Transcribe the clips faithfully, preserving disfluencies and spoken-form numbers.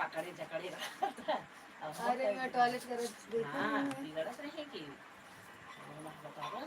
जकड़े जकड़े रहत। अब हम अरे, कह मैं toilet करत देखा हाँ, हूँ। बिगड़त रहे कि। अब हम बतावा।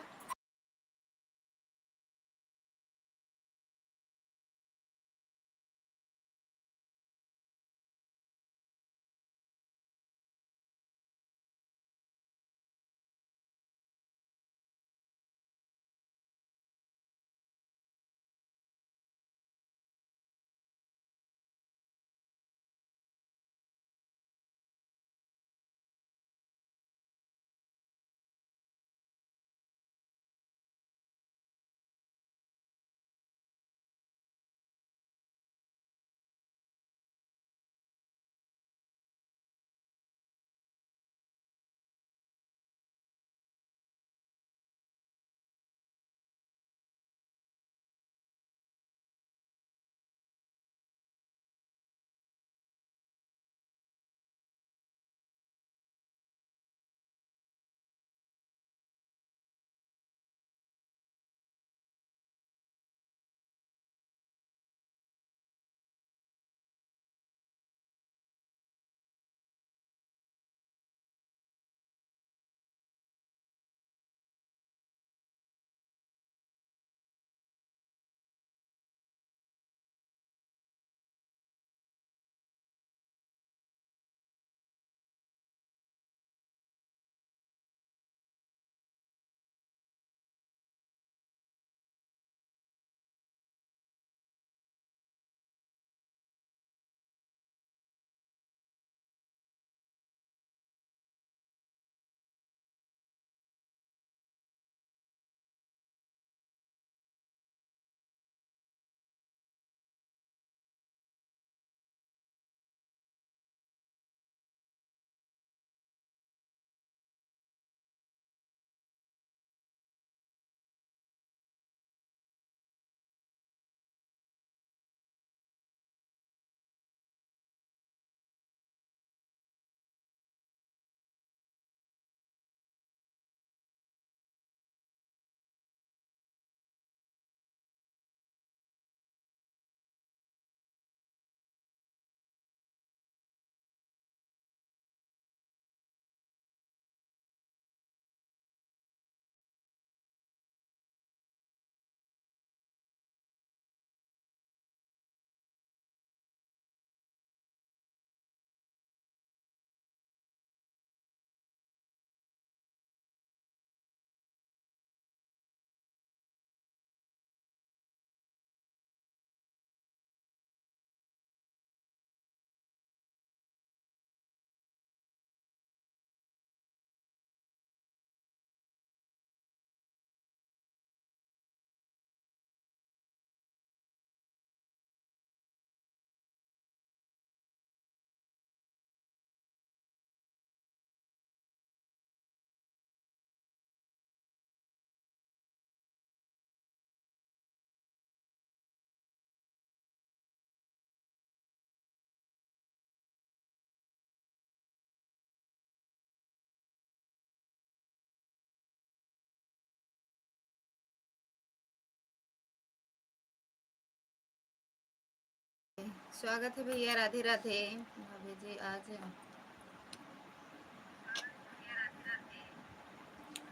स्वागत है भैया, राधे राधे। भाभी जी आज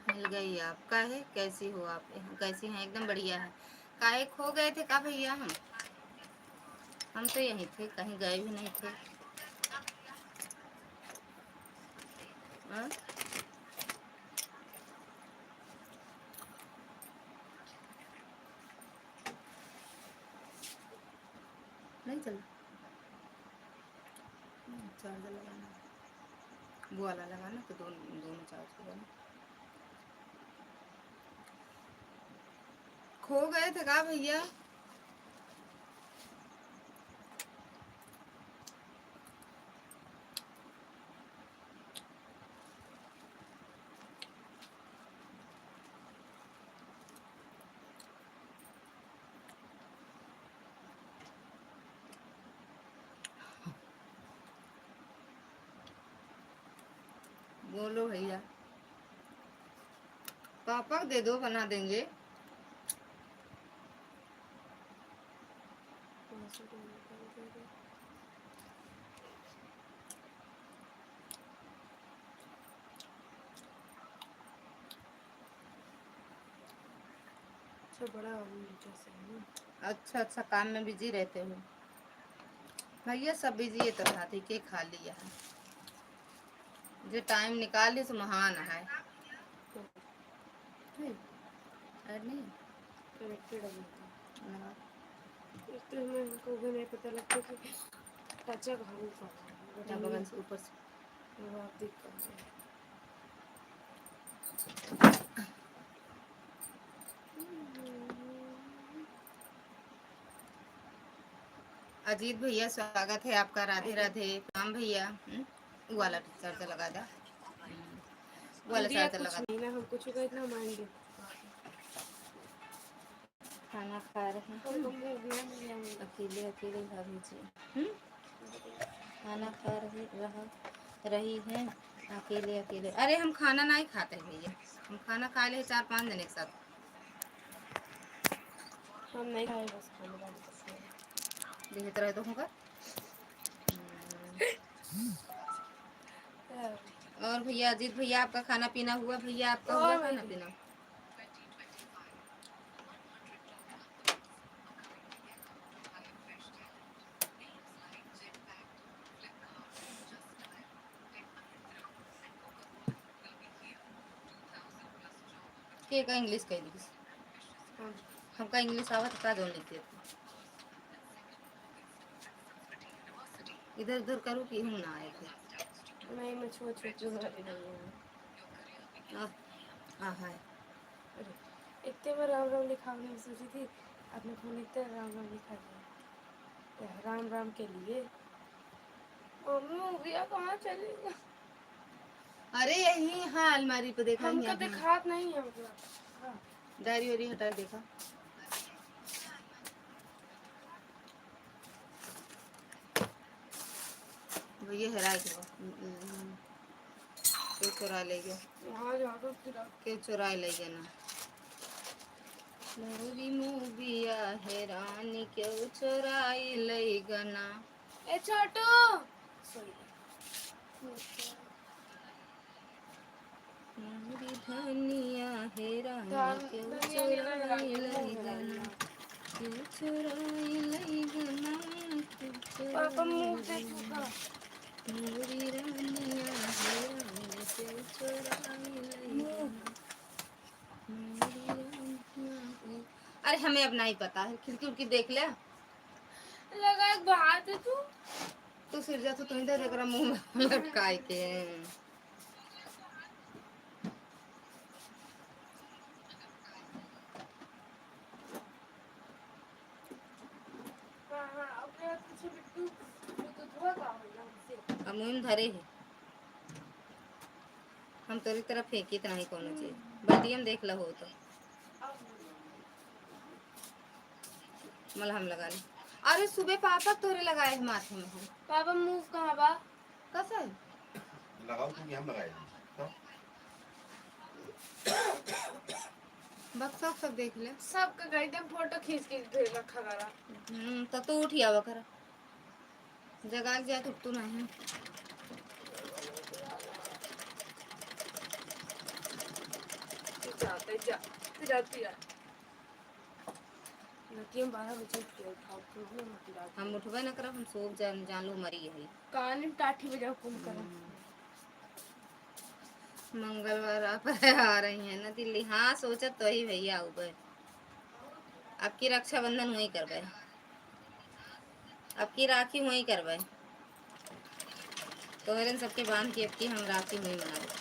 मिल गई आप। का है, कैसी हो आप? कैसी हैं? एकदम बढ़िया है। काहे खो गए थे का भैया? हम हम तो यहीं थे, कहीं गए भी नहीं थे। हाँ? नहीं चला। हम्म, चार्जर लगाना, वो वाला लगाना तो दोनों, दोनों चार्ज हो जाना। खो गए थे का भैया? बोलो भैया, पापा को दे दो, बना देंगे। तो बड़ा मीठा से है ना। अच्छा, अच्छा, काम में बिजी रहते हो भैया, सब बिजी है तो साथ ही के खा लिया है। जो टाइम निकाल ली सो महान है। तो ठीक। और नहीं? कनेक्टेड है बिल्कुल। हाँ। एक तो हमें, हमको भी नहीं पता लगता कि टचा कहाँ पर है। बट हाँ, बगल से ऊपर से। वो आप देख कर। अजीत भैया, स्वागत है आपका। राधे राधे। प्रणाम भैया। हम्म, वो वाला चार्जर लगा दा। हम्म, वो वाला हम भी चार्जर कुछ लगा दा। नहीं ना, हम कुछ का इतना माइंड। खाना खा रहे हैं। और तुम भी नहीं, नहीं, नहीं। अकेले, अकेले भाभी जी। हम्म? खाना खा रही, रहा, रही है अकेले, अकेले। अरे, हम खाना नहीं खाते हैं भैया, हम खाना खा ले चार पाँच जने के साथ। हम नहीं खाए, बस खाने वाले बस हैं। देखते रहे तो होगा। और भैया, अजीत भैया, आपका खाना पीना हुआ? भैया, आपका हुआ और खाना पीना? के का इंग्लिश कह दी? हाँ। हमका इंग्लिश आवत का जौन लिख देती। इधर उधर करू कि हम ना आए थे। नहीं, मैं छुआ छुआ के घर नहीं हूँ। आ, आ, हाय। अरे, इतने में राम राम लिखा, हमने सोची थी, अपने फोन इतने राम राम लिखा जाए। राम राम के लिए। मम्मी, मुखिया कहाँ चली गई? अरे, यही हाँ, अलमारी पे देखा, हमका यहाँ, हाँ। दिखात नहीं है, मतलब। हाँ। डायरी वायरी हटा के देखा। भैया हेराय गवा। हम्म, हम्म, हम्म। केव चोराय लइ गवा? वहाँ जाकर फिर आप के चोराय लइ गवा ना? मोरी मोबिया हेरानी केव चोराय लइ गवा ना? ए छोटू! सॉरी। मोरी धनिया हेरानी केव चोराय लइ गवा ना, केव चोराय लइ गवा ना, केव चोराय लइ गवा ना। पापा मुंह देखो का? मोरी रानिया हेरानी केव चोराय लइ गवा ना। मोरी रानिया हे-, अरे हमें अब नहीं पता है, खिड़की उड़की देख ले। लगा एक बात है तू। तू सिर जा, तू, तू इधर एकरा मुंह में लटकाए के। हाँ, हाँ, ओकरे बाद कुछ बिट्टू, बिट्टू धोआ का होला हमसे। आ मुँह में धरे है। हम तोरी तरफ फेंकी त नहीं कोनो चीज। बल्टिया में देख ला हो तो। मलहम लगा ले। अरे सुबह पापा तोरे लगाए है माथे में हो। पापा मुंह कहाँ बा? कस है? लगाओ तुम, हम लगाए हैं। तो? बक्सा उक्सा देख ले। सबके गई एकदम फोटो खींच के ढेर रखा करा। हम्म, तो तू उठ आवा करा। जगा के जाए तो उठ तू नहीं। तू जाते जा, तू जाती है। नतिया में बारह बजे उठ के उठाओ, तू भी मत उठाओ। हम उठबे न करब, हम सोच जान, जान लो मरी है। कान में टाठी बजाओ, कुल करो। हम्म। मंगलवार आप आ रही हैं ना दिल्ली? हाँ, सोचत तो ही भैया आउबे। अब की रक्षाबंधन वहीं करबे, अब की राखी वहीं करबे। तोहरन सबके बांध के अब की हम राखी वहीं मनाबे।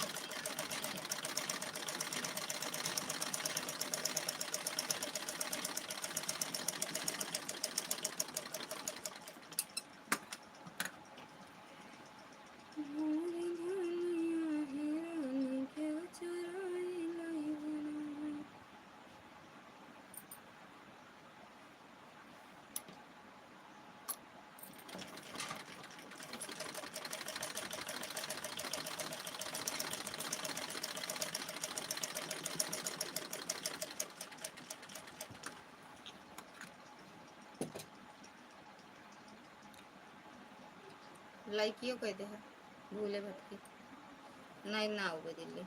लाइकियो कह दे है, भूले भटकी। नहीं ना आउबे दिल्ली।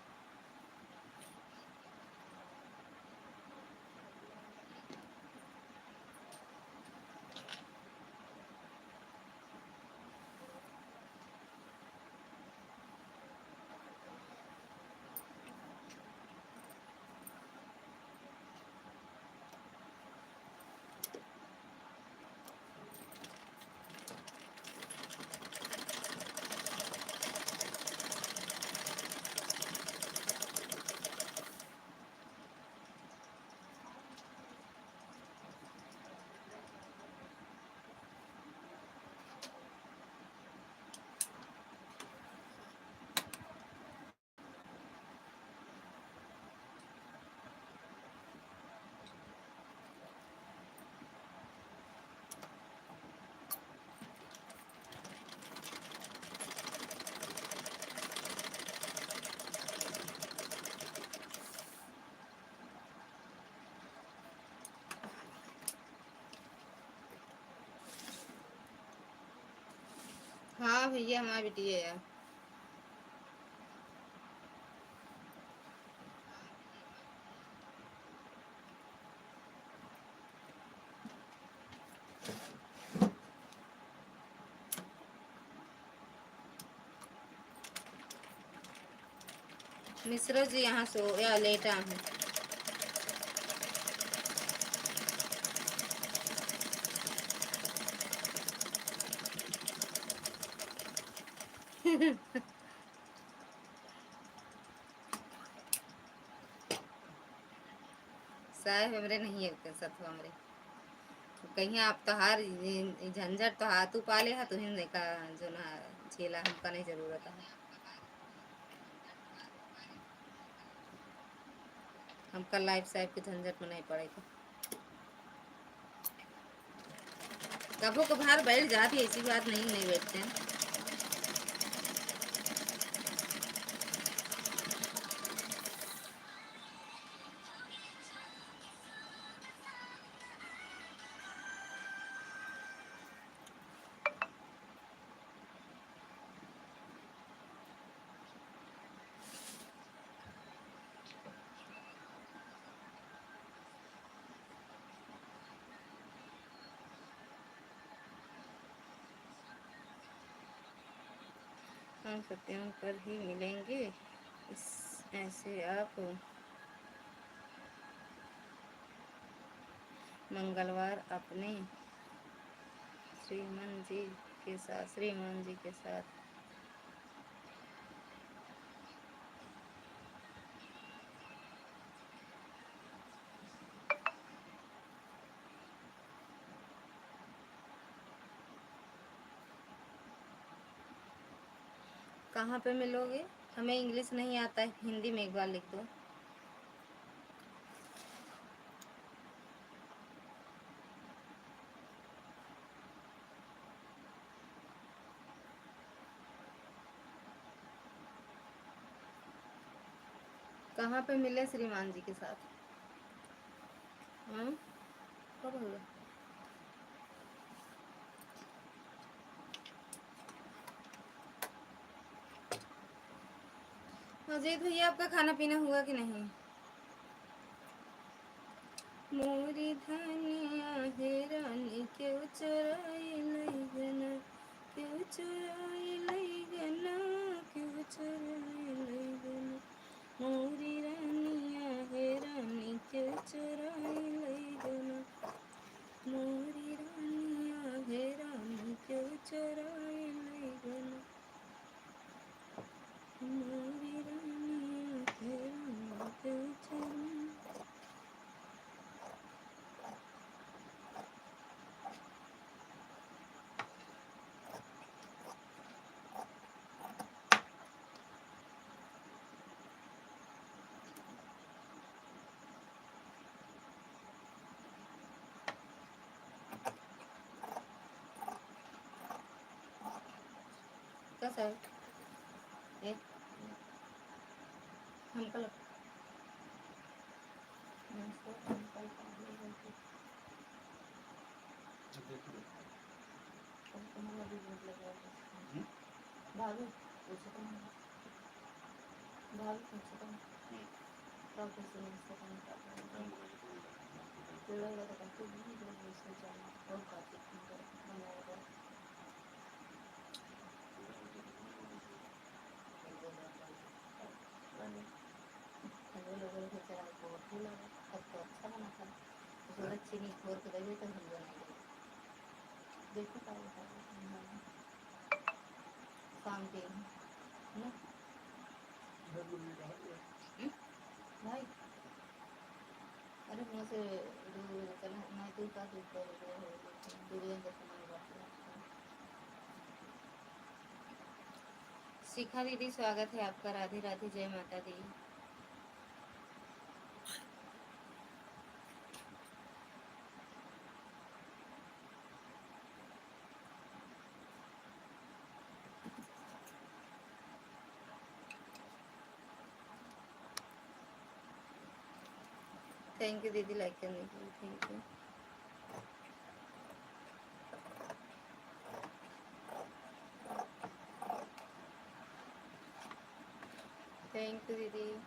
हाँ भैया, हमार बिटिया है। मिश्रा जी यहाँ सो या लेटा हूँ। साहेब हमरे नहीं है, ओके साथ हमरे। कहीं आप तोहार ई, ई झंझट तो हाथ पाले है, तुहिन देखा जो ना झेला, हमका नहीं जरूरत है। हमका लाइफ साइफ के झंझट में नहीं पड़े के। कभो कभार बैठ जात ही, ऐसी बात नहीं, नहीं बैठते हैं। हम सत्यम पर ही मिलेंगे। इस, ऐसे आप मंगलवार अपने श्रीमान जी के साथ, श्रीमान जी के साथ। कहाँ पे मिलोगे? हमें इंग्लिश नहीं आता है, हिंदी में एक बार लिख दो। कहाँ पे मिले श्रीमान जी के साथ? हाँ? कब होगा? अजीत भैया, आपका खाना पीना हुआ कि नहीं? मोरी धनिया हे रानी, क्यों चुराई लई गना, क्यों चुराई लई गना, क्यों चुराई लई गना। मोरी रानिया हे रानी, क्यों चुराई लई गना। मोरी रानिया हे रानी, क्यों चुराई लई गना। मोरी रानिया हे रानी, क्यों चुराई। का साहब? ए, हमका लग-, हमको, हमको लग-, अब तुम्हारा भी भूख लग रहा है। हम्म? भाभी, पूछो तो। भाभी, पूछो तो। हम्म। कब कैसे नाश्ता पानी करते हैं? हम लोग पेड़ा वाला तो करते ही नहीं, जो भी इसको जाना, बहुत बातचीत नहीं करते, बनाया हुआ। पेड़ा वाला तो नहीं, वो भी हम लोग लोगों को चला के बहुत ही लगा, तब तो अच्छा बना था। उसमें चीनी घोर के देवे तो हम बनाएंगे। देखो का होता है। शाम के, है ना? हम्म? भाई, अरे, वहाँ से दो बजे चला, मैं तो का दूर कर रहे हो, दो बजे तक तुम्हारी बात है। शिखा दीदी, स्वागत है आपका। राधे राधे, जय माता दी। Thank you दीदी, like करने के लिए, thank you। Thank you दीदी।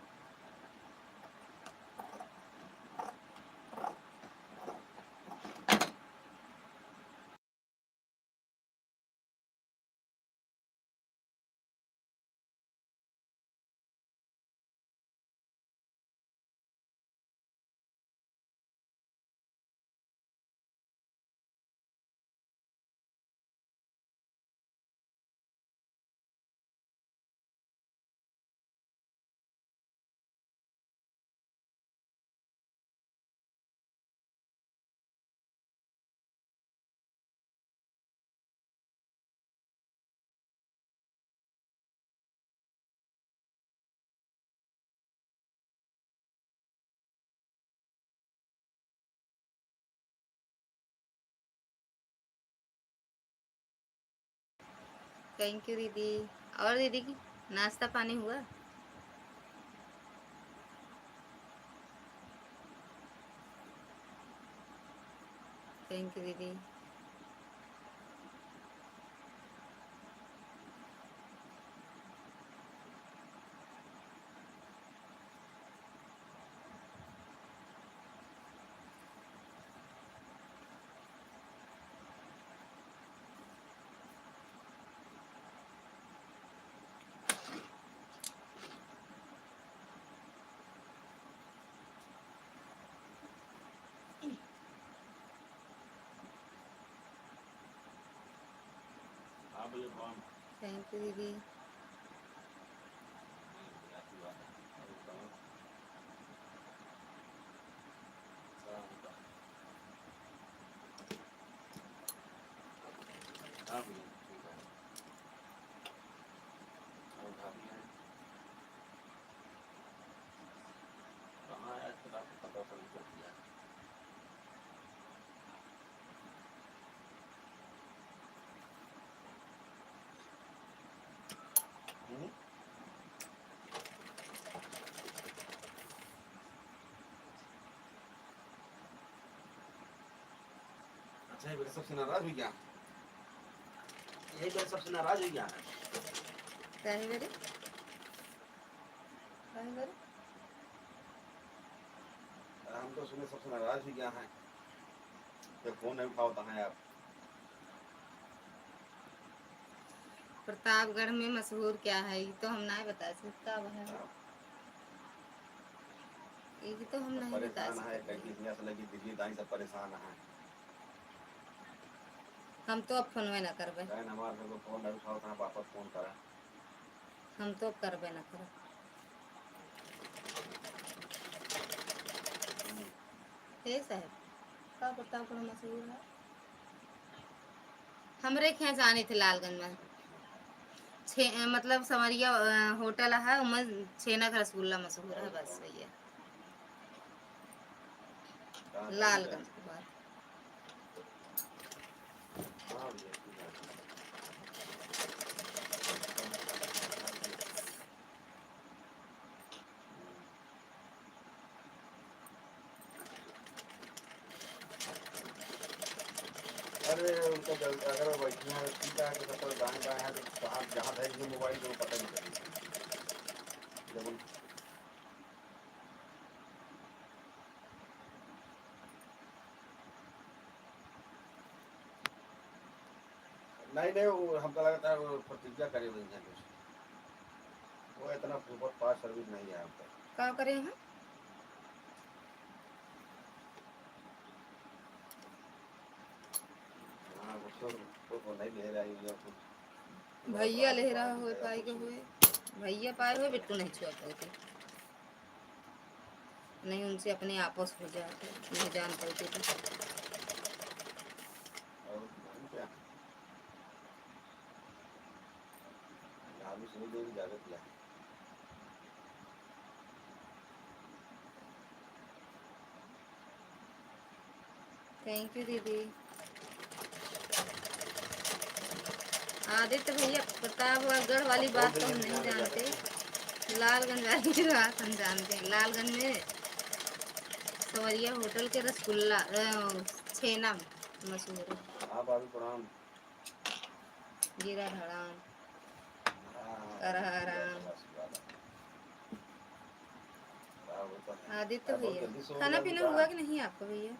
Thank you दीदी। और दीदी की नाश्ता पानी हुआ? Thank you दीदी। Thank you दीदी। हम्म? अच्छा, ये बेटा सबसे नाराज हुई गया। यही बेटा सबसे नाराज हुई गया। काहे बेरे? काहे बेरे? हम तो सुने सबसे नाराज हुई गया है। ये फोन नहीं उठावत है आप। प्रतापगढ़ में मशहूर क्या है, ये तो हम नहीं बता सकता, वह है। हाँ। ये तो हम नहीं बता सकते। परेशान है, कहीं दुनिया से लगी दिल्ली दाई सब परेशान है। हम तो अब फोनवे ना करबे। बहन, हमार घर को फोन नहीं उठावत है, वापस फोन करा। हम तो अब करबे ना करब। हम्म। हे साहब, का प्रतापगढ़ मशहूर है? हमरे के यहाँ जाने थे लालगंज में। छे-, मतलब संवरिया, अ, होटल है, उमें छेना का रसगुल्ला मशहूर है, बस भैया। लालगंज के बाद। अरे, उनका जल-, अगर वो बैठी हैं, ठीक है, तो सब कोई बाएं बाएं हैं, तो कहाँ, जहाँ धरेंगे मोबाइल, तो पता नहीं चलेगा। जब उन- नहीं, नहीं, वो हमका लगता है वो प्रतिज्ञा करे हुए हैं कुछ। वो इतना बहुत fast service नहीं है हमका। का करे हैं? हाँ, वो तो, वो तो नहीं ले रहा है, ये कुछ भैया ले रहा होए, पाई के होए। भैया पाए होए, बिट्टू नहीं छुआ पाए थे। नहीं, उनसे अपने आपस हो जाते, नहीं जान पाते तो। और क्या? आलू से नहीं देगी, ज्यादा किया। Thank you दीदी। आदित्य भैया, प्रतापगढ़ वाली बात तो हम नहीं जानते, लालगंज वाली बात हम जानते हैं। लालगंज में सवरिया होटल के रसगुल्ला, अ, छेना मशहूर है। हाँ भाभी, प्रणाम। जीरा धड़ाम। हाँ, हाँ, करहा राम। आदित्य भैया, खाना पीना हुआ कि नहीं आपका भैया?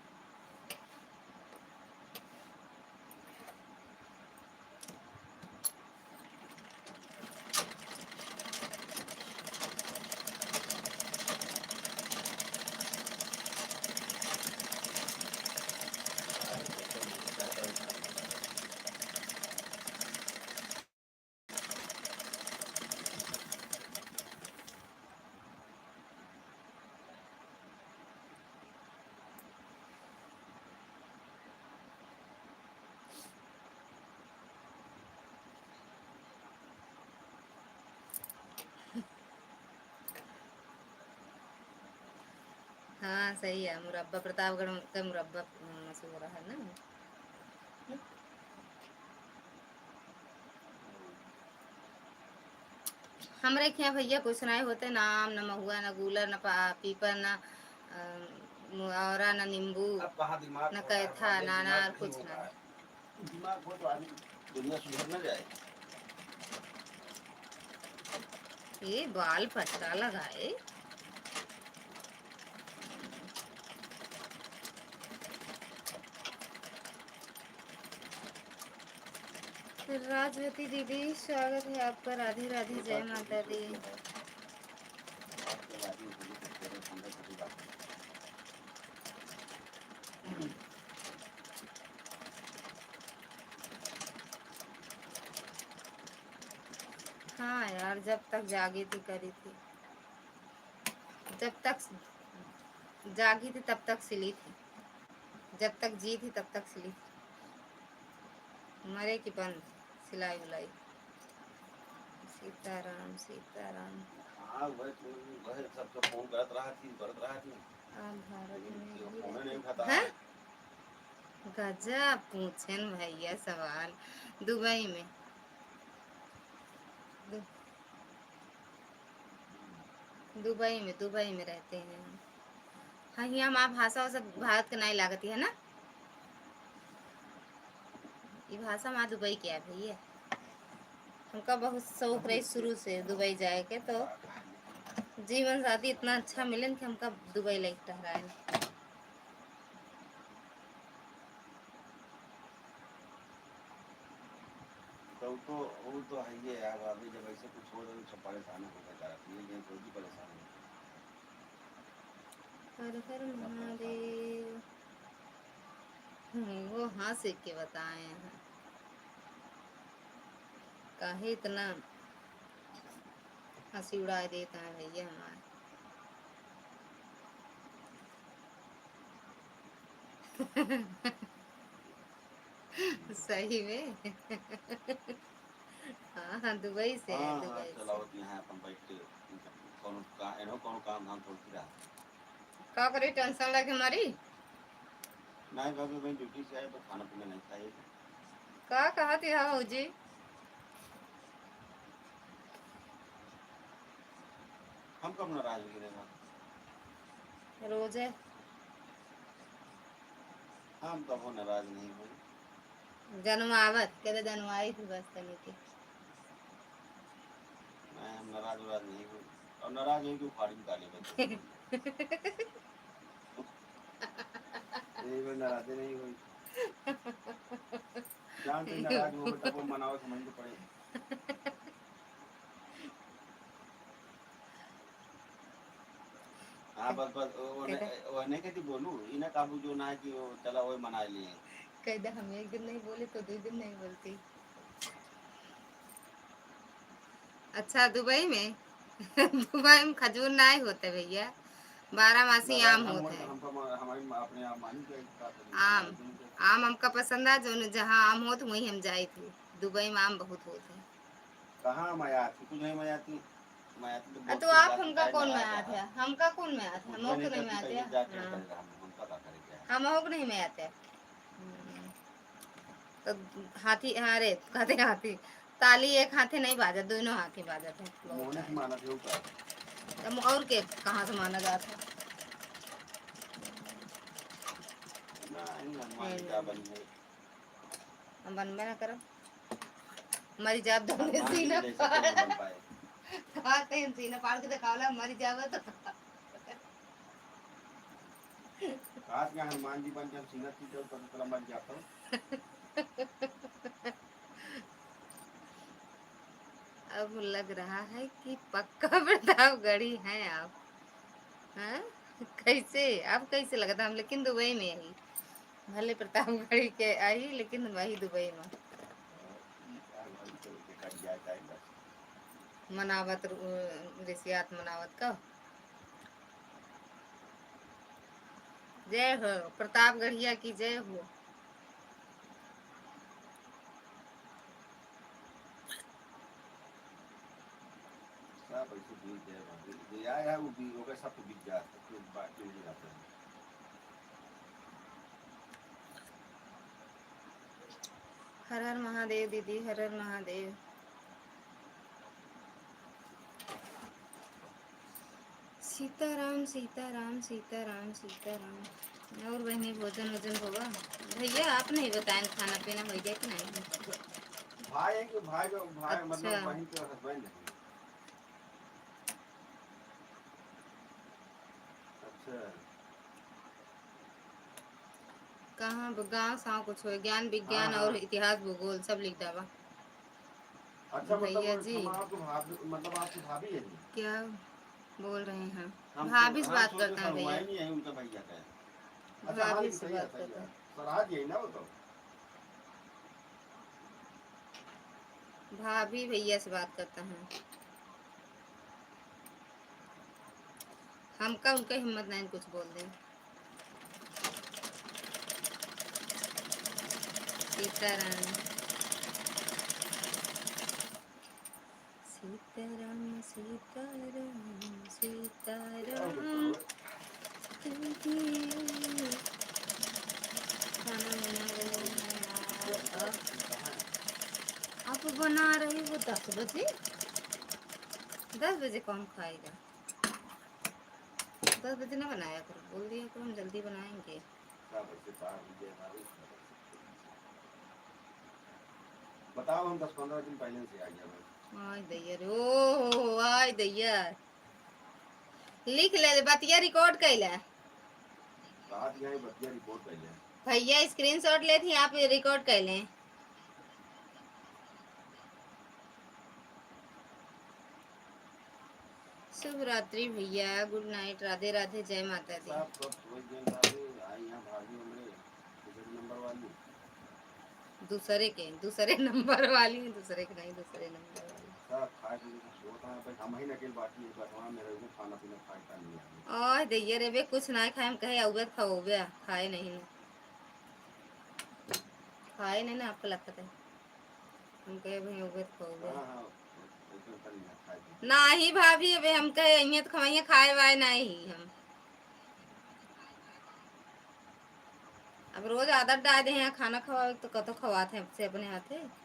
हाँ, सही है, मुरब्बा, प्रतापगढ़ का मुरब्बा, अ, मशहूर है ना। हमरे खियाँ भैया कुछ नाहीं होते, ना आम, ना महुआ, ना गूलर, ना पा-, पीपर, ना, अ, मुआवरा, ना नींबू, अब कहाँ दिमाग ना होता है, कैथा, हमारे ना दिमाग अनार, नहीं कुछ होता ना। है। दिमाग हो तो आदमी दुनिया सुधर न जाए। ये बाल पट्टा लगाए। राजवती दीदी, स्वागत है आपका। राधे राधे, जय माता दी। हाँ यार, जब तक जागी थी, करी थी। जब तक जागी थी, तब तक सिली थी। जब तक जी थी, तब तक सिली थी। मरे की बंद, सिलाई उलाई। सीताराम, सीताराम। हाँ, वह तो, वह सबके फोन करत रहा थी, करत रहा थी। आज भारत लेकिन में केहू ही फोने नहीं रहते उठाता हैं? है। गजब पूछेन भैया सवाल। दुबई में, दु-, दुबई में, दुबई में रहते हैं हम। हाँ, हियाँ हमार भाषा वाषा भारत के नाई लागत है ना? ई भाषा हमार दुबई के है भैया। हमका बहुत शौक रही शुरू से दुबई जाए के, तो जीवन साथी इतना अच्छा मिलन कि हमका दुबई लेके टहराए। तो, तो, वो तो है ही है यार, अभी जब ऐसे कुछ हो जाए तो सब परेशान हो जाता है, ये, ये तो भी परेशान हो जाता है। हर हर महादेव। हम्म, वो हंस के बताए हैं। काहे इतना हंसी उड़ा देता है भैया हमार। सही में। हाँ, हाँ, दुबई से है, हाँ, हाँ, दुबई से। चलावत यहाँ अपन बैठ के, कौनो का-, एनो कौनो काम धाम थोड़ी रहा। का करी, tension लेके मरी? नहीं, बाबू, मैं duty से आए तो खाना पीना नहीं खाए। का कहत है भौजी? हम कब नाराज हुई रहे बात? रोजे। हम कबो नाराज नहीं हुई। जनवावत, कहते जनवाई थी बस तनी के। नहीं, हम नाराज उराज नहीं हुई। और नाराज हुई कि उखाड़ के गाली बकते। यही बार नाराज नहीं हुई। जान से नाराज हो, तब वो मनाओ, समझ के पड़े। हाँ, बस, बस, ओ, ओने, कहते ओने के ती बोलू, ई ना काबू जो ना कि ओ, चला, ओए मना लिए। कह दे, हम एक दिन नहीं बोले तो दो दिन नहीं बोलती। अच्छा, दुबई में? दुबई में खजूर नाई होते भैया, बारामासी आम होते हैं। हमका मा-, हमारी मा-, अपने आप मानी के बात है। आम, आम हमका पसंद है, जो न-, जहाँ आम होत, वहीं हम जाइत ही। दुबई में आम बहुत होत हैं। कहाँ मयात? कुछ नहीं मयाती। मयाती तो आ, तो बहुत आप हमका कौन मयात है? हमका कौन मयात है? हम ओके नहीं मयात है। हाँ। हम ओके नहीं मयात है। हम्म। तो हाथी, अरे, कहते हाथी, ताली एक हाथे नहीं बाजत, दोनों हाथे बाजत है। मोहन से माना थे ऊपर। तो और के कहाँ से माना जाता है? नहीं, हनुमान जी का बन गए। हम बनबे ना करब। मरी जाब तो हनुमान जी सीना जैसे फाड़। कोई ना बन पाए। कहा कहीं सीना फाड़ के दिखावला, मरी जावे तो। काश का हनुमान जी बन के हम सीना चीर जाऊं, पता चला मर जाता हूँ। अब लग रहा है कि पक्का प्रतापगढ़ी हैं आप। हाँ? कैसे? अब कैसे लगता? हम लेकिन दुबई में आई, भले प्रतापगढ़ी के आई, लेकिन वही दुबई में। मनावत रु-, रिसियात मनावत का। जय हो, प्रतापगढ़िया की जय हो। सब ऐसे बीत जाए भाभी, जो आया है वो भी, ओकर सब तो बीत जाए, तो फिर बाकी नहीं रहता है। हर हर महादेव दीदी, हर हर महादेव। सीताराम, सीताराम, सीताराम, सीताराम। और बहनी, भोजन वोजन होगा? भैया, आप नहीं बताएं, खाना पीना हो गया कि नहीं? भाई है कि भाई का, भाई मतलब अच्छा। बहन के husband है। अच्छा। कहाँ ब-, गाँव साँव कुछ होए, ज्ञान विज्ञान हाँ, और हाँ। इतिहास भूगोल सब लिख डावा। अच्छा, मतलब भैया वो जी। हम आपको भाभी, मतलब आपकी भाभी है जी? क्या बोल रहे हैं? हम भाभी से हम बात सोचे करता है भैया। सरवाइन ही है उनका भैया का है। अच्छा, हाँ, भाभी लेकिन से सही है, बात सही करता है। है। सरहद यही ना वो तो। भाभी भैया से बात करता है। हमका उनका हिम्मत नहीं कुछ बोल दे। सीताराम। सीताराम, सीताराम, सीताराम। खाना बना रहे हैं आप। आप बना रहे हो दस बजे? दस बजे कौन खाएगा? दस बजे ना बनाया करो, बोल दिया करो, हम जल्दी बनाएंगे। बताओ, हम दस पन्द्रह दिन पहले से आ गया भाई। आय दैया रे, ओ हो, आय दैया। लिख ले, बतिया record कैले। रात यहाँ बतिया record कैले। भैया screenshot लेत ही, आप record कैले। शुभ रात्रि भैया, good night, राधे राधे, जय माता दी। सब, सब सोच गए सारे, आई यहाँ भाभी हमरे, दूसरे नंबर वाली। दूसरे के, दूसरे नंबर वाली, दूसरे के नहीं, दूसरे नंबर वाली। सब खा के सोता है, भाई हम ही अकेले बाकी है, बस वहाँ मेरे को खाना पीना खाए का नहीं है। ओह दैया रे बे, कुछ ना खाए, हम कहे, "अउबे खाओ बे", खाए नहीं ना। खाए नहीं ना, आपको लगता है। हम कहे, "भाई, उबे तो उबे।" हाँ, हाँ, एकदम तनी ना खाए के। नाही भाभी, अबे हम कहे, "अइहें तो खवाइहें, खाए वाए नाही हम।" अब रोज आदत डाल दे हैं खाना खवावे, तो कतो खवात हैं से अपने हाथे।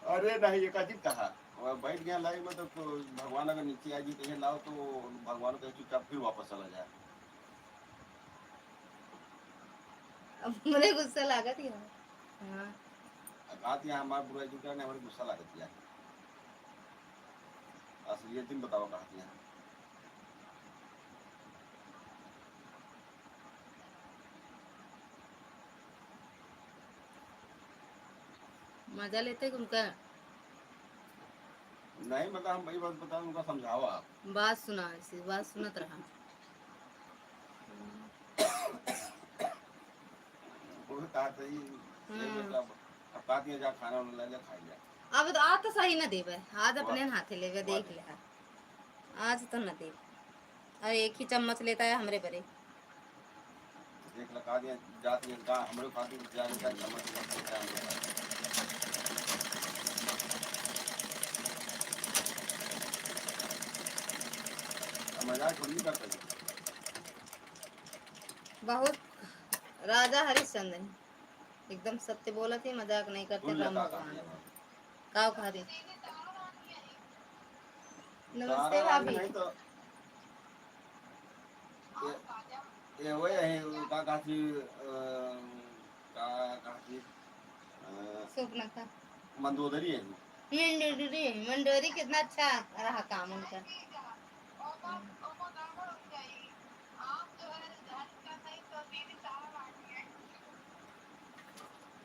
अरे नहीं, ये का चीज कहा? और बैठ गया line में तो, तो भगवान अगर नीचे आ जी, तो ये लाओ तो भगवान का चुपचाप फिर वापस चला जाए। अब हमरे गुस्सा लागत ही है। हाँ। आ, कहत यहाँ हमार बुराई क्यों करने, हमारे गुस्सा लागत यहाँ। असलियत दिन बताओ कहत यहाँ। मजा लेते कि उनका नहीं, मतलब हम वही बात बताओ, उनका समझाओ आप। बात सुना, ऐसी बात सुनत रहा। वो कहत है, ये हम्म। बेटा, अब, अब कहत है, जा खाना वाना ले ले, खा ले। अब तो, आज तो सही ना देवे, आज अपने वाह। हाथे लेवे, वाह। देख ले। आज तो ना देवे। और एक ही चम्मच लेता है हमरे बरे। देख ला, कहत है, जात है, का हमरे खातिर जा ले, जा चम्मच लेता है हमरे। अब मजाक थोड़ी करता है। बहुत राजा हरिश्चंद्र हैं। एकदम सत्य बोलत ही, मजाक नहीं करते राम भगवान। का कहा दे? नमस्ते भाभी। नहीं तो ये, ये वही है, वो का कहा थी, अ, का कहा थी, अ, सुपना का। मंदोदरी है। मंदोदरी, मंदोदरी कितना अच्छा रहा काम उनका।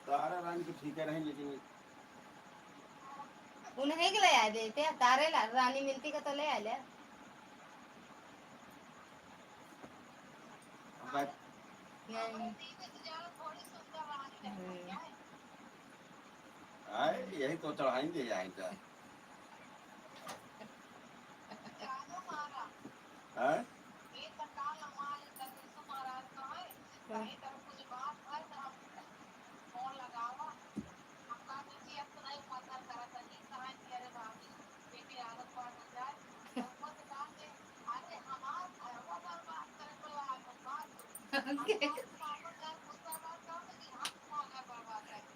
तारा रानी तो ठीक है रही, लेकिन उन्हें के ले आए देते, तारे ला-, रानी मिलती का तो ले आए ले। अब बात नहीं। हम्म। आए, यही तो चढ़ाएंगे यहाँ का। हैं?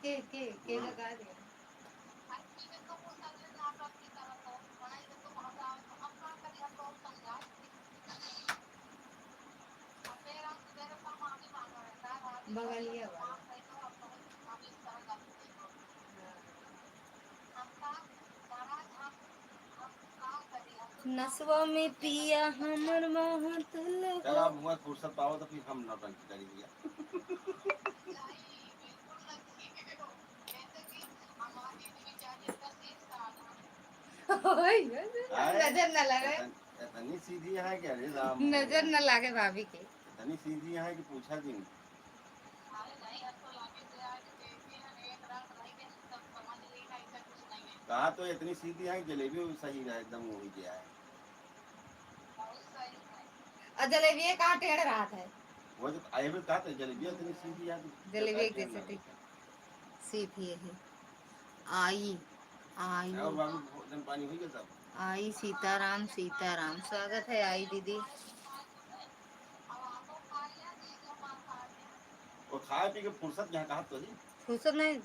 के, के, के लगा दे। बगलिया वाला। नसवा में पिया हमर महत लगा। चल, आप हुआ फुर्सत पाओ तो फिर हम नौटंकी करी भैया। ओए, आए, नजर न लगे। इतन-, इतनी सीधी है कि अरे राम। नजर न लगे भाभी के। इतनी सीधी है कि पूछा दिन। कहा तो इतनी सीधी है कि जलेबी भी सही रहा, एकदम वही गया है। और जलेबिये कहाँ टेढ़ रहत है? वो जो आए में कहा था, जलेबिया इतनी सीधी है कि जलेबिया जैसे टेढ़ ठीक। सीधी है। आई, आई। और बाबू, भोजन पानी हो गया सब? आई सीताराम, सीताराम। स्वागत है आई दीदी। वो खाए पी के फुर्सत यहाँ कहाँ तो ही? फुर्सत नहीं।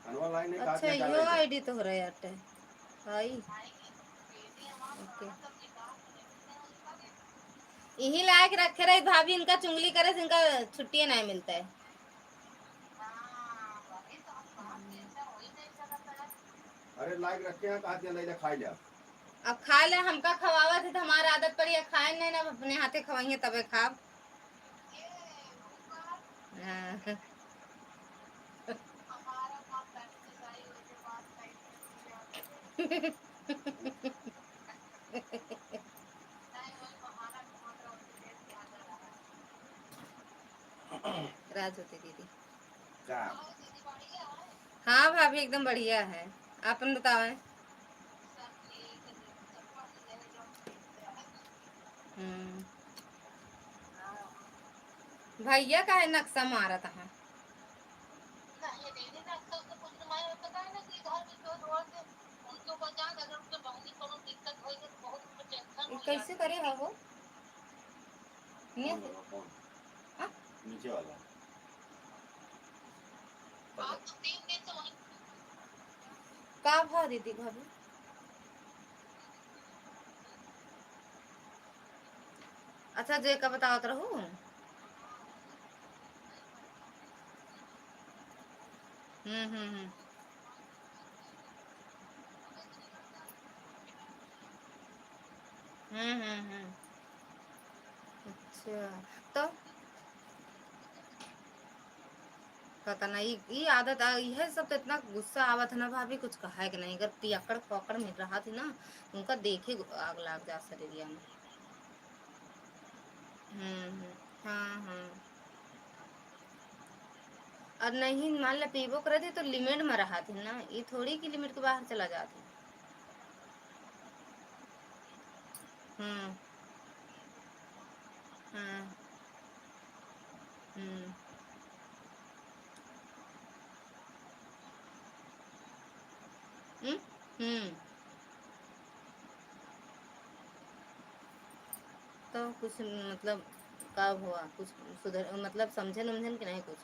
खानवा line है, अच्छा, काट के यो डाल दे। ID तो हो रहा है यार। आई। OK। यही लायक रखे रही भाभी, इनका चुंगली करे से इनका छुट्टिए नहीं मिलता है। अरे लायक रखे हैं, कहा दिया, ले जा, खा लिया। अब खा ले, हमका खवावत है तो हमार आदत पड़ी है, खाए नहीं ना, अपने हाथे खवाइए तबे खाब। हाँ। राज होती दीदी। का? हाँ भाभी, एकदम बढ़िया है। आपन बतावें? हम्म। भैया काहे नक्शा मारत हैं? ई कैसे करे हो? निये से? कौन वाला, कौन? हाँ? नीचे वाला। का भा दीदी भाभी? अच्छा, जे का बतावत रहू। हम्म, हम्म, हम्म। हम्म, हम्म, हम्म। अच्छा, तो पता नहीं, ई आदत आ, इहे सब तो इतना गुस्सा आवत है ना भाभी, कुछ कहे के नहीं। अगर पियक्कड़ फोकड़ में रहा थी ना, उनका देखे गु-, आग लाग जा शरीरिया में। हम्म, हम्म। हाँ, हाँ। और नहीं, मान ले पीबो करे थे तो limit में रहा थे ना, ई थोड़ी कि limit के बाहर चला जाते। हम्म। हाँ। हम्म। हम्म? हम्म। तो कुछ मतलब का हुआ? कुछ सुधर, मतलब समझन उमझन कि नहीं कुछ?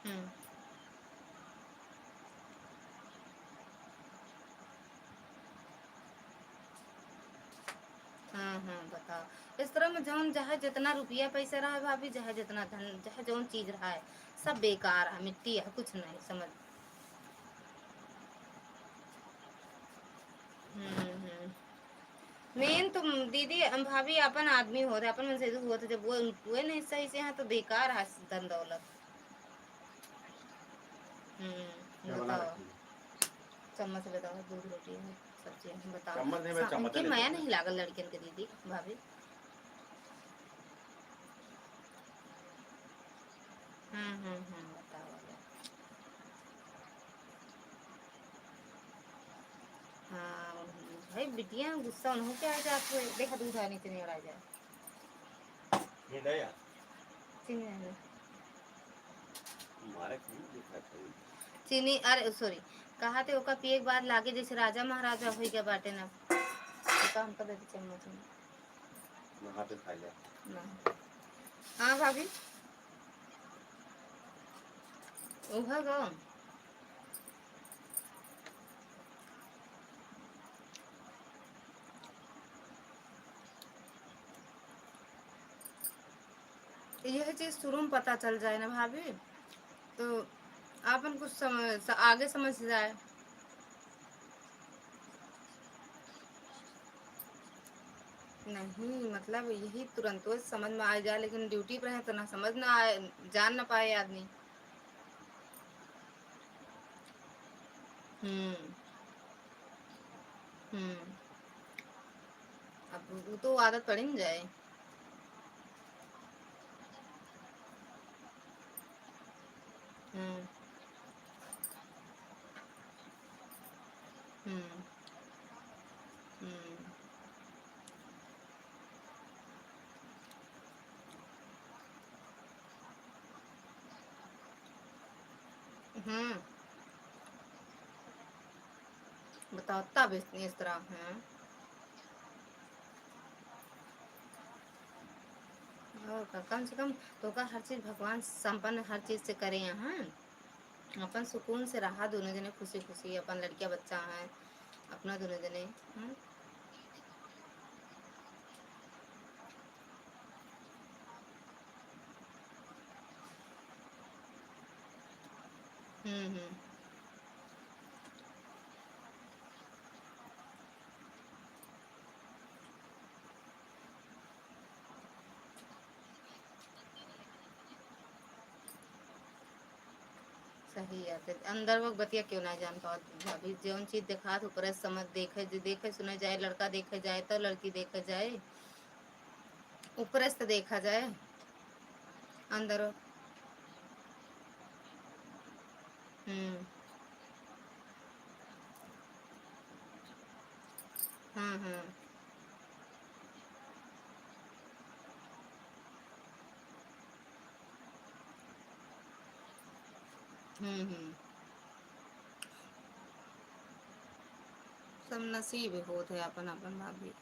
हम्म। हाँ, हाँ, बताओ। इस तरह में जौन चाहे जितना रुपया पैसा रहे भाभी, चाहे जितना धन, चाहे जौन चीज रहे, सब बेकार है, मिट्टी है, कुछ नहीं समझ। हम्म, हम्म। मेन तो दीदी, हम भाभी अपन आदमी होत है, अपन मन से होत है, जब वो उनके नहीं सही से हैं तो बेकार है धन दौलत। हम्म, क्या बना बताओ। रखी है? चम्मच बताओ, दूध रोटी है, सब्जी है, बताओ। चम्मच नहीं, मैं सा-, चम्मच इनके नहीं मया देता। नहीं लागल लड़कियन के दीदी, भाभी। हम्म, हम्म, हम्म, बताओ, बताओ। हाँ, भाई, बिटिया गुस्सा उन्हों के आ जात हुए। देखा, दूध आने से नहीं आ जाए। ये नहीं आ। चीनी नहीं। मारे कौन दिखा था? चीनी, अरे, सॉरी, कहा थे, ओका पिए के बाद लागे जैसे राजा महाराजा होई गया बाटे ना। तो हमका दे दे चम्मच में। मैं हाथ में खा लिया। ना। हाँ, भाभी। उहे गो। यह चीज शुरू में पता चल जाए ना भाभी, तो आपन कुछ समझ, स-, आगे समझ जाए। नहीं, मतलब, यही तुरंत समझ में आ जाए, लेकिन ड्यूटी पर है तो ना समझ ना आए, जान ना पाए आदमी। हम्म। हम्म। अब वो तो आदत पड़ी न जाए। हम्म। हम्म। हम्म। हम्म। बताओ, तब इस, इस तरह हैं। और का, कम से कम तोका हर चीज भगवान संपन्न हर चीज से करे यहाँ। अपन सुकून से रहा दोनों जने, खुशी खुशी, अपन लड़किया बच्चा हैं, अपना दोनों जने, हम्म। हम्म, हम्म। सही बात है। अंदर वो बतिया क्यों ना जान पावत भाभी? जौन चीज देखात, ऊपरे समझ, देखे, जे देखे सुने जाए, लड़का देखे जाए तो लड़की देखे जाए, ऊपरे से देखा जाए, अंदर। हम्म। हम्म, हम्म। हम्म, हम्म। सब नसीब होत है अपन अपन भाभी।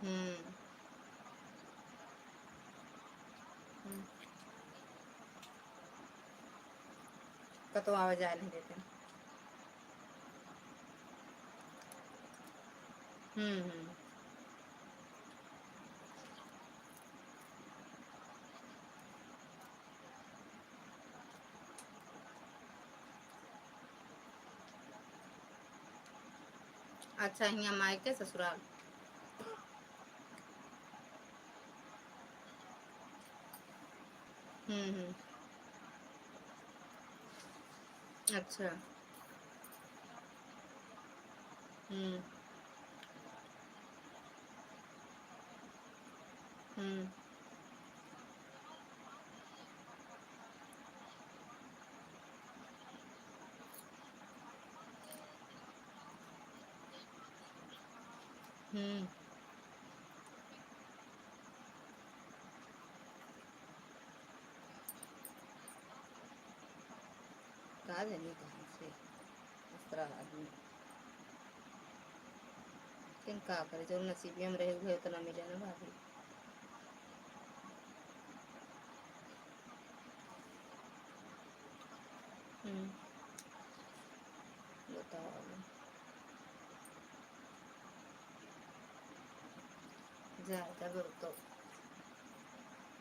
हम्म। हम्म। कतौ आवे जाए नहीं देते। हम्म, हम्म। अच्छा, हियाँ मायके ससुराल। हम्म, हम्म। अच्छा। हम्म। हम्म। हम्म। का जानी कहाँ से इस तरह आदमी। लेकिन का करे, जौन नसीबिया में रहे, उहे उतना मिले ना भाभी। हम्म। बताओ अब। जाए तब तो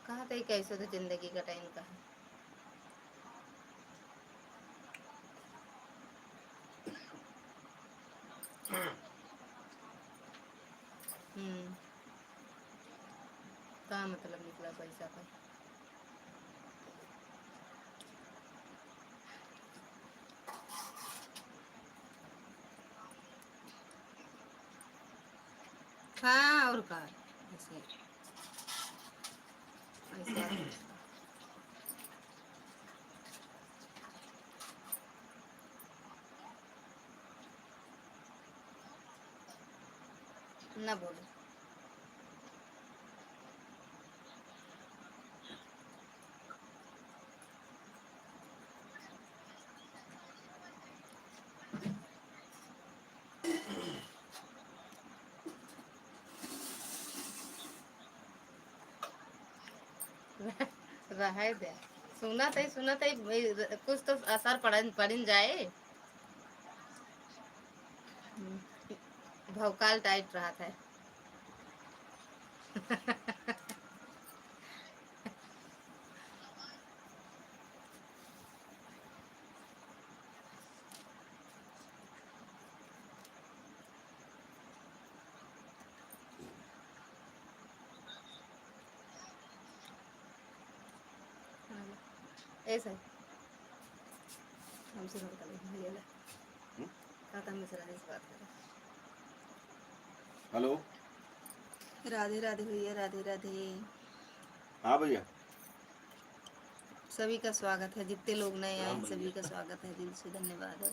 कहा तई कैसे तो जिंदगी का टाइम का है। हम्म। का मतलब निकला पैसा का? हाँ, और का? ऐसे, ऐसे। ना बोलो। रहे दे। सुनत है, सुनत है, कुछ तो असर पड़न, पड़न जाए। भौकाल टाइट रहत है। ऐसा। हमसे बात कर ले, भैया ले। हम्म? कहता हम मिश्रा जी से बात करें। हेलो। राधे राधे भैया, राधे राधे। हाँ भैया। सभी का स्वागत है, जितने लोग नए आए हैं, राम सभी भैया। का स्वागत है, दिल से धन्यवाद है।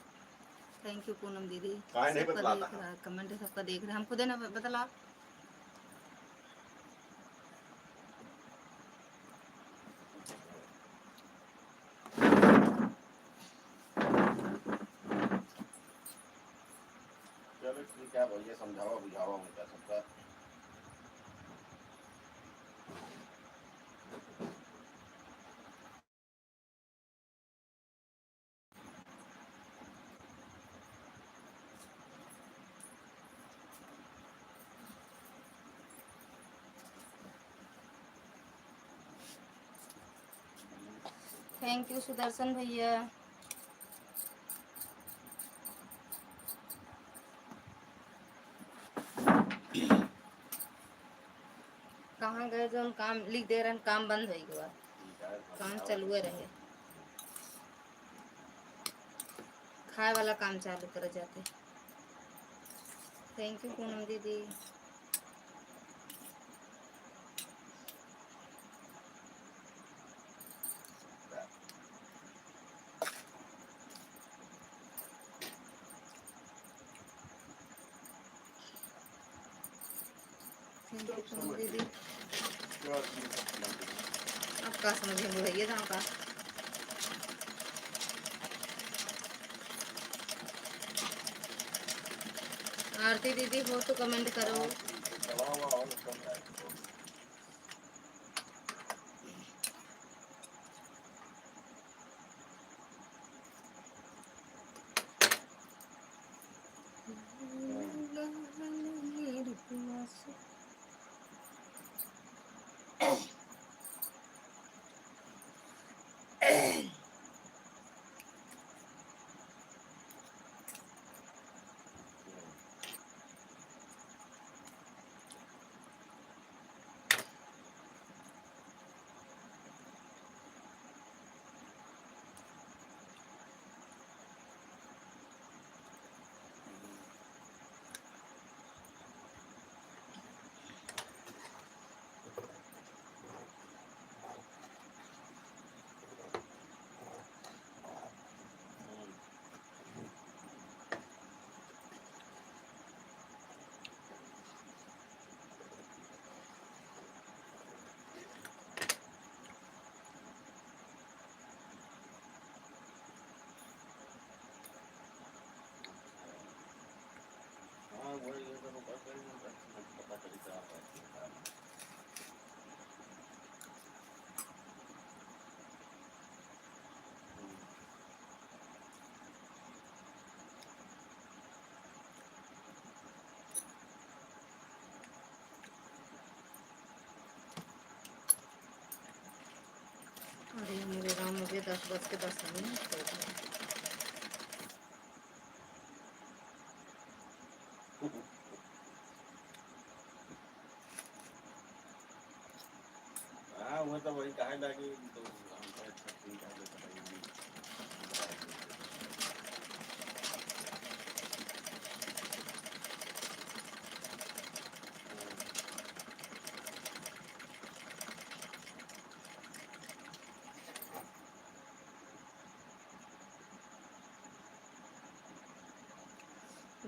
Thank you पूनम दीदी। काहे नहीं सबका बतलाता देख है? रहा, comment सबका देख रहा, हम खुदे ना ब-, बतला। चलो ठीक है भैया, समझावा बुझावा उनका सबका। Thank you सुदर्शन भैया। कहाँ गए जौन काम लिख दे रहन, काम बंद होइ गवा, काम चलुए रहे, खाए वाला काम चालू करे जाते। Thank you पूनम दीदी। Thank you पूनम दीदी। अब का समझे बुढ़ैया दाम का। आरती दीदी हो तो comment करो। हाँ, वही है, तो पता ही नहीं, पता चलता है। अरे मेरे राम, मुझे दस बज के दस मिनट हो गए। तो वही कहे लागे, तो हम कहे, "अच्छा, ठीक है, जो बताइए।"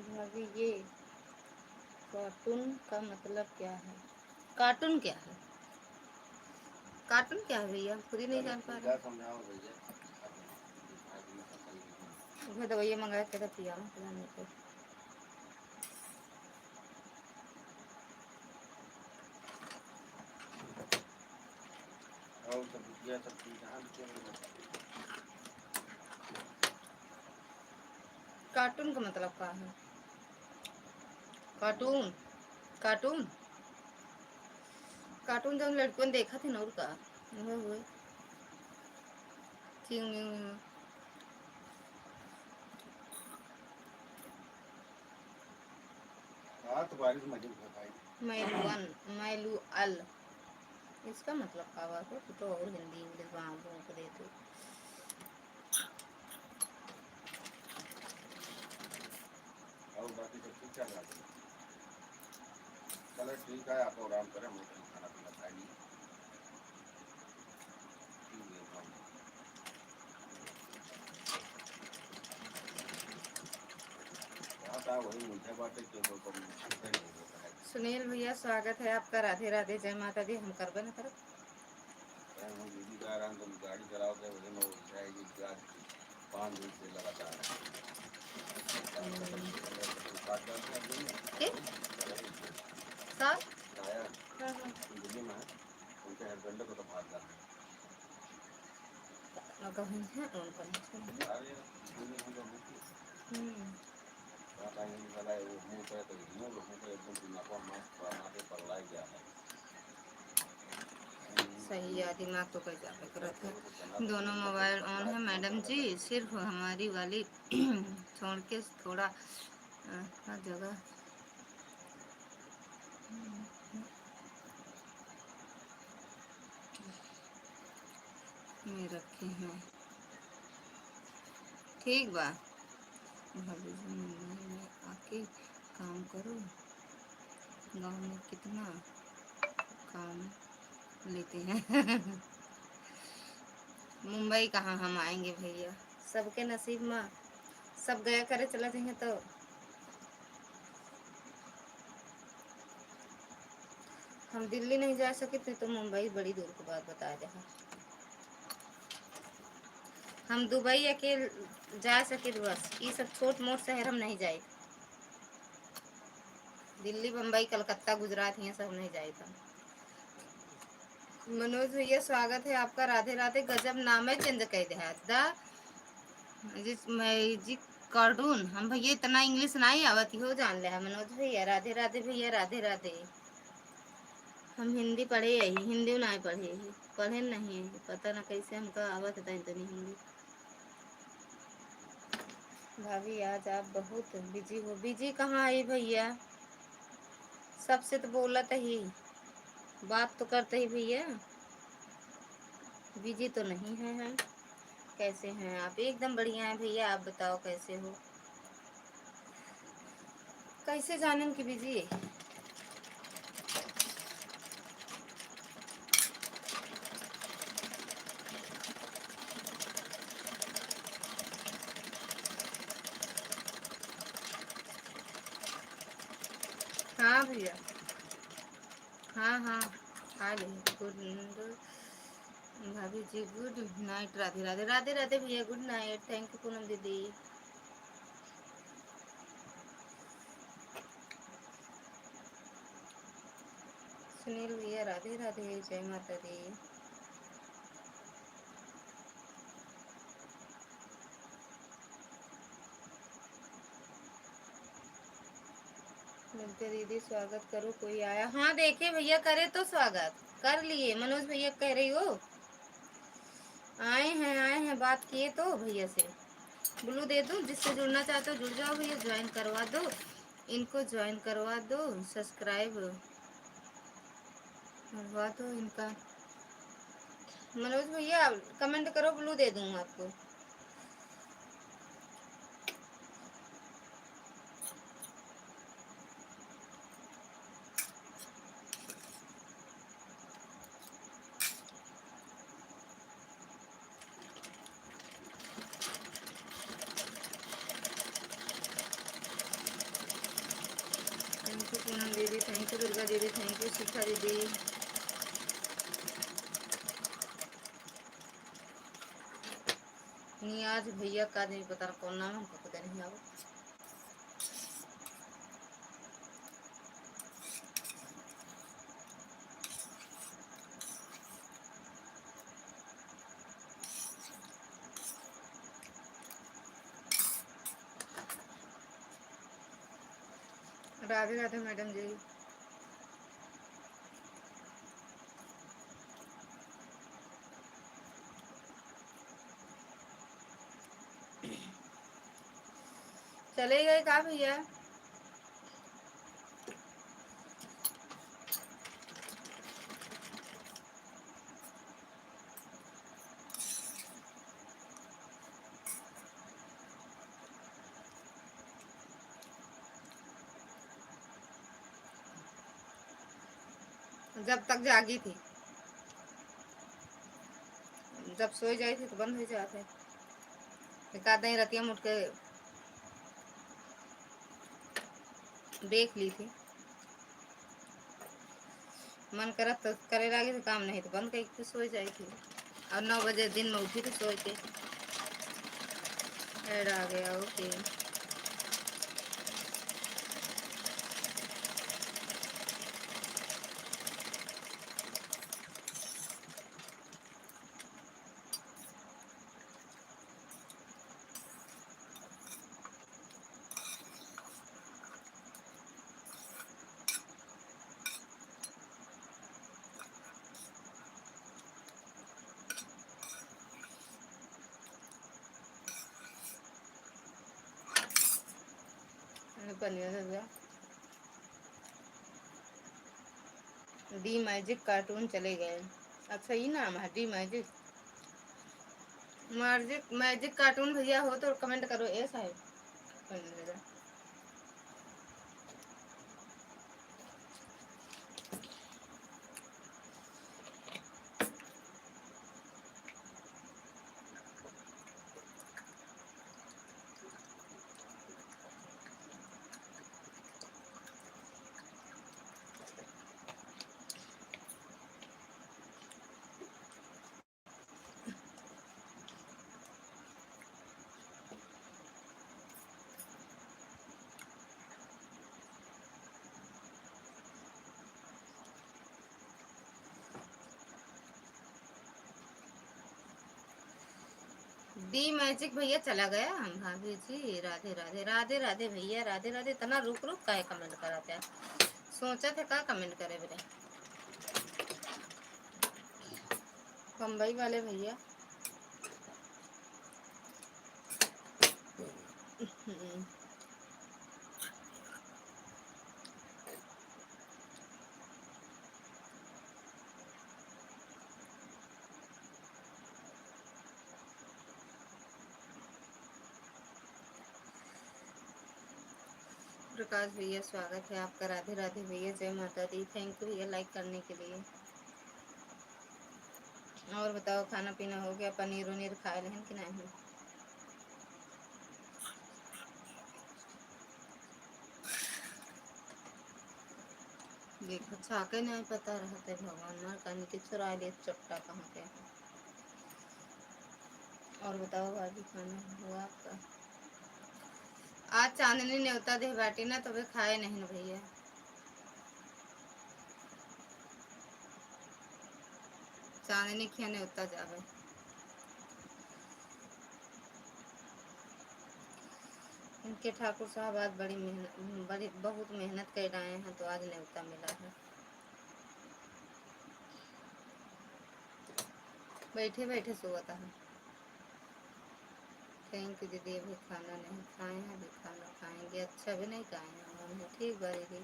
भाभी, ये कार्टून का मतलब क्या है? कार्टून क्या है? कार्टून क्या है भैया? हम खुद ही नहीं जान पा रहे। समझाओ भैया। उहे दवाइया मंगा के तो पियाओ, पता नहीं तो। और सब भुजिया सब्जी कहाँ बिके हैं? कार्टून का मतलब का है? कार्टून, कार्टून, कार्टून जौन लड़कन देखत हन और का, उहे, उहे। चिंग मिंग। हाँ, तो बारिश में जो है भाई। मैलुअन, मैलुअल। इसका मतलब का बा? तू तो और हिंदी इंग्लिश बांध बूंद देते। और बाकी सब ठीक चल रहा है? चलो ठीक है, आप आराम करें, हम खाना पीना खा लिए। ठीक है, हाँ। बात आ वही मुद्दा बाटे, क्यों तो कम नहीं होता है। सुनील भैया, स्वागत है आपका। राधे राधे, जय माता दी। हम करबे न करब। अरे, हम दीदी का आराम, तुम गाड़ी चलाओ, क्या वजह में उठाएगी, क्या पाँच दिन से लगातार है। के? साहब? आया। हाँ, हाँ। दिल्ली में है। उनके husband को तो भाग जाना है। न कहीं है, उनका नहीं है। अरे, दिल्ली में तो मुक्ति। हम्म। सही है, दिमाग तो कई जाबे करत है। दोनों मोबाइल on है मैडम जी, सिर्फ हमारी वाली छोड़ के थोड़ा, अ, हर जगह में रखे हैं। ठीक बा। भाभी जी, मुंबई में आके काम करो, गाँव में कितना काम लेते हैं। मुंबई कहाँ हम आएंगे भैया, सबके नसीब में सब गया करे चला जाएंगे तो हम दिल्ली नहीं जा सकित, नहीं तो मुंबई बड़ी दूर के बात बता दे। हम दुबई अकेल जा सकित बस, ई सब छोट मोट शहर हम नहीं जाए। दिल्ली, बम्बई, कलकत्ता, गुजरात, यहाँ सब नहीं जाए हम। मनोज भैया, स्वागत है आपका। राधे राधे। गजब नामे change कर दे है दा। जिस मैं जी कार्टून, हम भैया इतना इंग्लिश नहीं आवत हो, जान ले है मनोज भैया। राधे राधे भैया, राधे राधे। हम हिंदी पढ़े यही, हिंदी नहीं पढ़े यही, पढ़े नहीं यही, पता ना कैसे हमका आवत है इतनी हिंदी। भाभी, आज आप बहुत बिजी हो। बिजी कहाँ है भैया, सबसे तो बोलत ही, बात तो करते ही भैया। बिजी तो नहीं है हम। कैसे हैं आप? एकदम बढ़िया है भैया, आप बताओ कैसे हो? कैसे जानन कि बिजी है? हाँ भैया, हाँ हाँ, आ गई। गुड भाभी जी, गुड नाइट। राधे राधे, राधे राधे भैया, good night. Thank you Poonam दीदी। सुनील भैया, राधे राधे, जय माता दी। मिलते दीदी, स्वागत करो, कोई आया। हाँ, देखे भैया, करे तो स्वागत कर लिए। मनोज भैया कह रही हो, आए हैं, आए हैं, बात किए तो भैया से। ब्लू दे दूँ, जिससे जुड़ना चाहते हो जुड़ जाओ भैया, ज्वाइन करवा दो, इनको ज्वाइन करवा दो, सब्सक्राइब करवा दो इनका। मनोज भैया, comment करो, blue दे दूंगा आपको। Thank you पूनम दीदी, thank you दुर्गा दीदी, thank you शिखा दीदी। नियाज भैया का नहीं पता कौन नाम, हमको पता नहीं। आओ। राधे राधे मैडम जी। चले गए का भैया? जब तक जागी थी, जब सोई जाई थी तो बंद हो जाते। एक आध दिन रतिया में उठ के देख ली थी। मन करत तो करे लागे थे काम, नहीं तो बंद करके सोई जाई थी। और नौ बजे दिन में उठी थी सोई के। Ad आ गया, OK। ये पनिया से दिया। D Magic cartoon चले गए। अच्छा, ई नाम है D Magic? Magic, Magic cartoon भैया हो तो comment करो, ए साहब। D Magic भैया चला गया। भाभी जी, राधे राधे, राधे राधे भैया, राधे राधे। इतना रुक रुक काहे comment करत है? सोचत है का comment करे बेटा? बम्बई वाले भैया। प्रकाश भैया, स्वागत है आपका। राधे राधे भैया, जय माता दी। Thank you भैया, like करने के लिए। और बताओ, खाना पीना हो गया? पनीर उनीर खाए लेहन कि नहीं? देखो, छाके नहीं पता रहते भगवान, मार कानी के चुरा ले चट्टा कहाँ के। और बताओ भाभी, खाना हुआ आपका? आज चांदनी नेवता दे बाटी ना, तबे खाए नहीं न भैया। चांदनी खिया नेवता जावे। इनके ठाकुर साहब आज बड़ी मेहनत, बड़ी, बहुत मेहनत कर आए हैं, तो आज नेवता मिला है। बैठे बैठे सोवत है। Thank you दीदी, अभी खाना नहीं खाए हैं, अभी खाना खाएंगे। अच्छा, अभी नहीं खाए हैं हम, ठीक बा दीदी।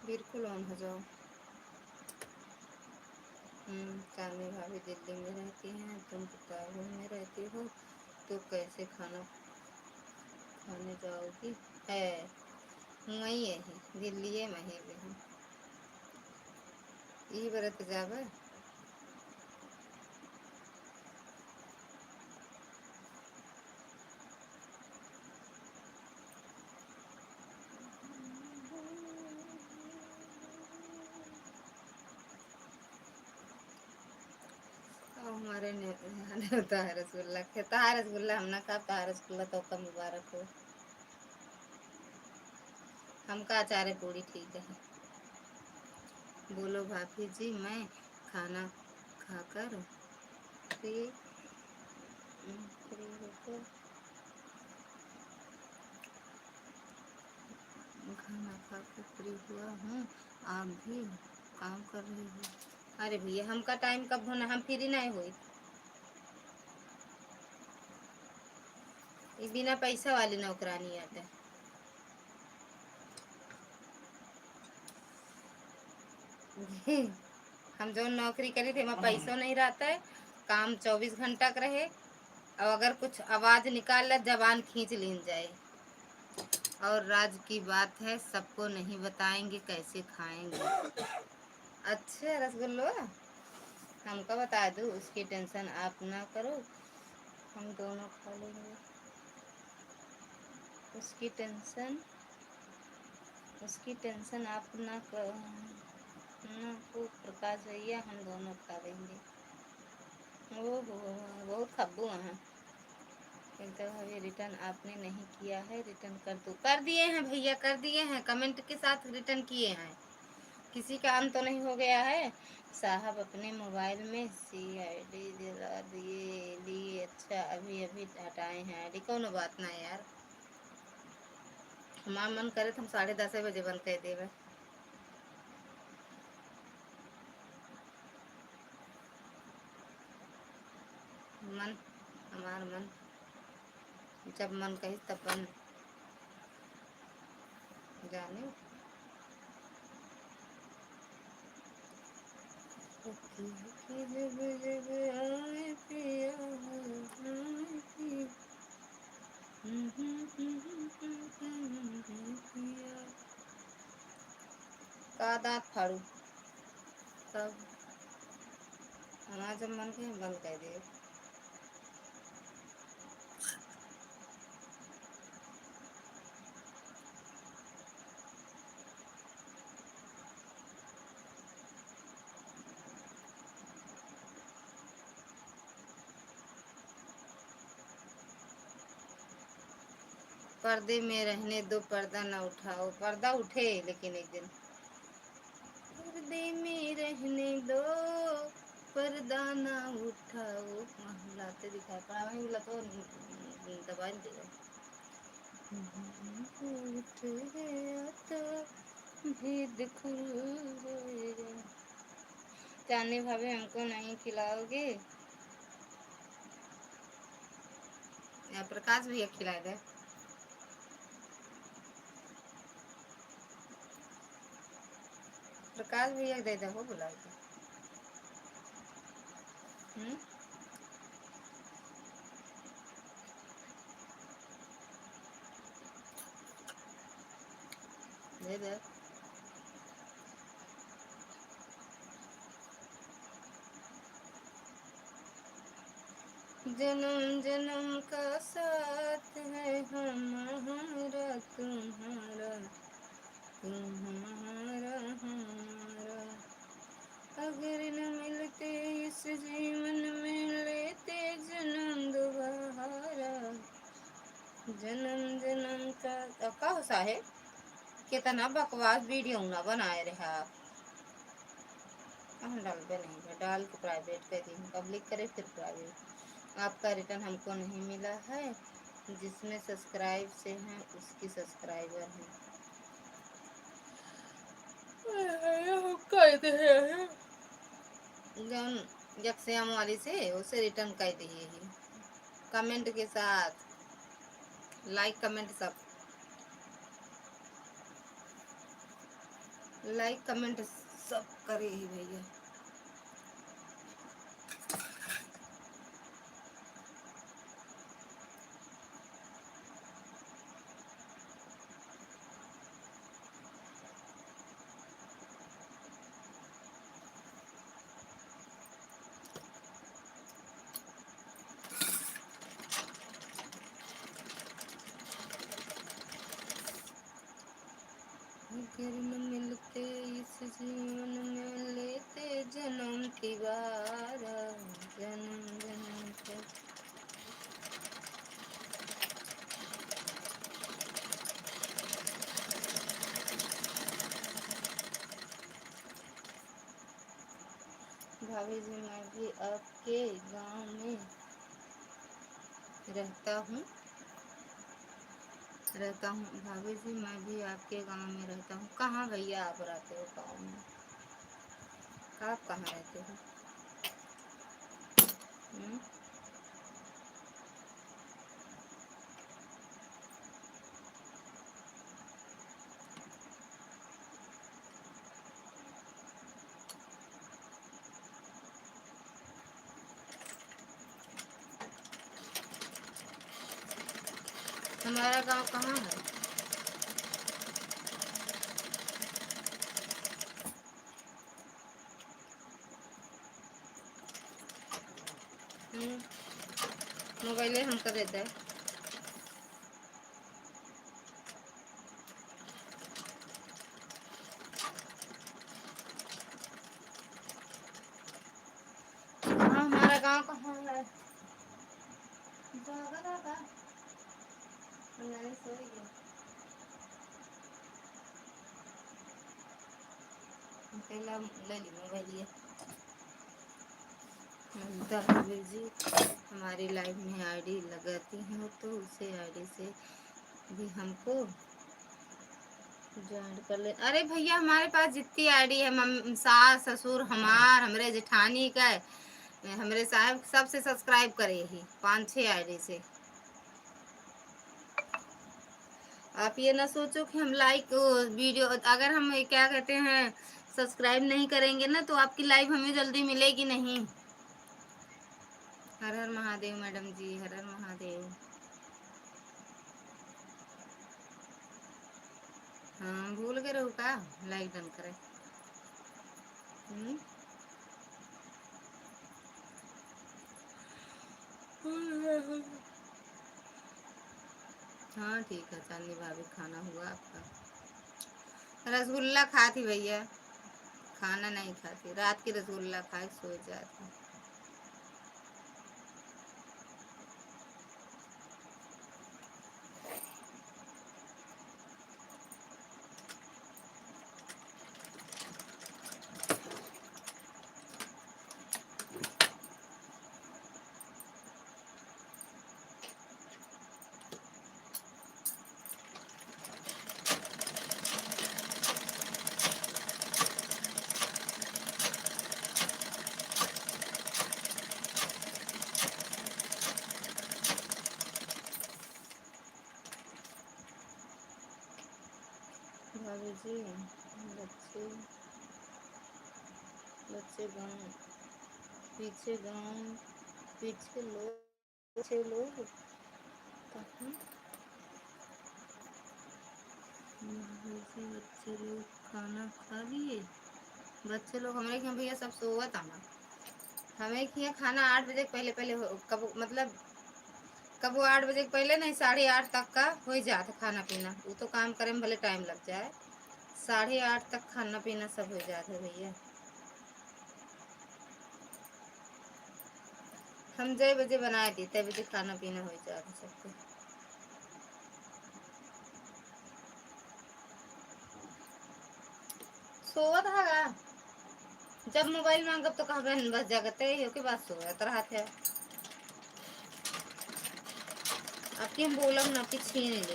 बिल्कुल on हो जाओ। हम्म, चांदनी भाभी दिल्ली में रहती हैं, तुम प्रतापगढ़ में रहती हो, तो कैसे खाना खाने जाओगी? है, वही है, दिल्ली में ही भी हूँ। यही बरत जाबे। अब हमारे ने-, यहाँ नेवता है रसगुल्ला के। तहार रसगुल्ला हम ना खाब, तहार रसगुल्ला तो कम मुबारक हो। हमका अचार पूड़ी ठीक है। बोलो भाभी जी, मैं खाना खाकर फ्री, फ्री होकर, खाना खाकर फ्री हुआ हूँ, आप भी काम कर रहे हो। अरे भैया, हमका टाइम कब होना, हम फ्री नहीं होई। ई बिना पैसा वाली नौकरानी आटे। हम जौन नौकरी करी थे, वहाँ पैसो नहीं रहता है, काम चौबीस घंटा का रहे, और अगर कुछ आवाज निकाल ले, जबान खींच लीन जाए। और राज की बात है, सबको नहीं बताएंगे, कैसे खाएंगे। अच्छा रसगुल्लो, हमका बता दो, उसकी टेंशन आप ना करो, हम दोनों खा लेंगे। उसकी टेंशन, उसकी टेंशन आप ना क-, ना को प्रकाश भैया, हम दोनों खा लेंगे। ओहो, बहुत खब्बू हैं। एकदम अभी रिटर्न आपने नहीं किया है, रिटर्न कर दो। कर दिए हैं भैया, कर दिए हैं, कमेंट के साथ रिटर्न किए हैं। किसी काम तो नहीं हो गया है? साहब अपने मोबाइल में सी आई डी दिला दिए, लिए। अच्छा, अभी अभी हटाए हैं आई डी। कौनो बात ना यार, हमार मन करे तो हम साढ़े दस बजे बंद कर देवे। मन, हमार मन, जब मन कही तब बंद। जाने। हकी हकी जब जब आए पिया, आए पिया। का दांत फाड़ू? तब हमार जब मन के हम बंद कर दे। पर्दे में रहने दो, पर्दा ना उठाओ। पर्दा उठे लेकिन एक दिन। पर्दे में रहने दो, पर्दा ना उठाओ। महलाते दिखाई पड़ा, वहीं बोला तो दबाई दे। उठ गया तो भेद खुल गया। चांदनी भाभी, हमको नहीं खिलाओगी? या प्रकाश भैया खिला दे। प्रकाश भैया के दे दे हो बुला के। हम्म? दे दे। जन्म जन्म का साथ है हमारा तुम्हारा, तुम्हारा हमारा। अगर न मिलते इस जीवन में, लेते जन्म दोबारा। जन्म जन्म का, का हो साहेब? कितना बकवास वीडियो ना बनाए रहे आप। हम डालबे नहीं है, डाल के प्राइवेट कर दी, पब्लिक करे फिर प्राइवेट। आपका रिटर्न हमको नहीं मिला है, जिसमें सब्सक्राइब से हैं उसकी सब्सक्राइबर हैं। कह दे हैं। जौन यकसियाम वाली से, उसे रिटर्न कर दिए ही। कमेंट के साथ, लाइक कमेंट सब। लाइक कमेंट सब करे ही भैया। अगर न मिलते इस जीवन में, लेते जन्म तिबारा, जन्म जन्म के। भाभी जी, मैं भी आपके गांव में रहता हूँ, रहता हूँ। भाभी जी, मैं भी आपके गांव में रहता हूँ। कहाँ भैया आप रहते हो गाँव में? आप कहाँ रहते हो? हम्म? हमारा गांव कहाँ है? हम्म, मोबाइले हमका दे दे। हाँ, हमारा गांव कहाँ है? जागा था का? मैंने सोई गया। पहला ले ली मोबाइल ये। ममता हवेली जी, हमारी लाइव में आईडी लगाती हो तो उसे आईडी से भी हमको ज्वाइन कर ले। अरे भैया, हमारे पास जितनी आईडी है, मम-, सास, ससुर, हमार, हमरे जेठानी का, हमरे साहब, सबसे सब्सक्राइब करे ही, पाँच छः आईडी से। आप ये ना सोचो कि हम लाइक, वो वीडियो, अगर हम ये क्या कहते हैं, सब्सक्राइब नहीं करेंगे ना, तो आपकी लाइव हमें जल्दी मिलेगी नहीं। हर हर महादेव मैडम जी, हर हर महादेव। हाँ, भूल गए रहो का लाइक डन करे? हम्म? हाँ, ठीक है चांदनी भाभी, खाना हुआ आपका? रसगुल्ला खाती भैया, खाना नहीं खाती, रात के रसगुल्ला खाए सो जाती। भाभी जी, बच्चे, बच्चे गाँव, पीछे गाँव, पीछे लोग, पीछे लोग कहाँ? भाभी जी, बच्चे लोग खाना खा लिए? बच्चे लोग हमरे के भैया सब सोवत आना। हमें किया खाना आठ बजे के पहले, पहले हो, कब, मतलब, कबो आठ बजे के पहले नहीं, साढ़े आठ तक का हो जात है खाना पीना। वो तो काम करे में भले टाइम लग जाए, साढ़े आठ तक खाना पीना सब हो जात है भैया। हम जय बजे बनाए दी, तय बजे खाना पीना हो जात है सबके। सोवत हगा। जब मोबाइल मांगब तो कहबे न बस जगते ही हो के बस सोवत रहत है। अब की हम बोलब ना कि छीन ले।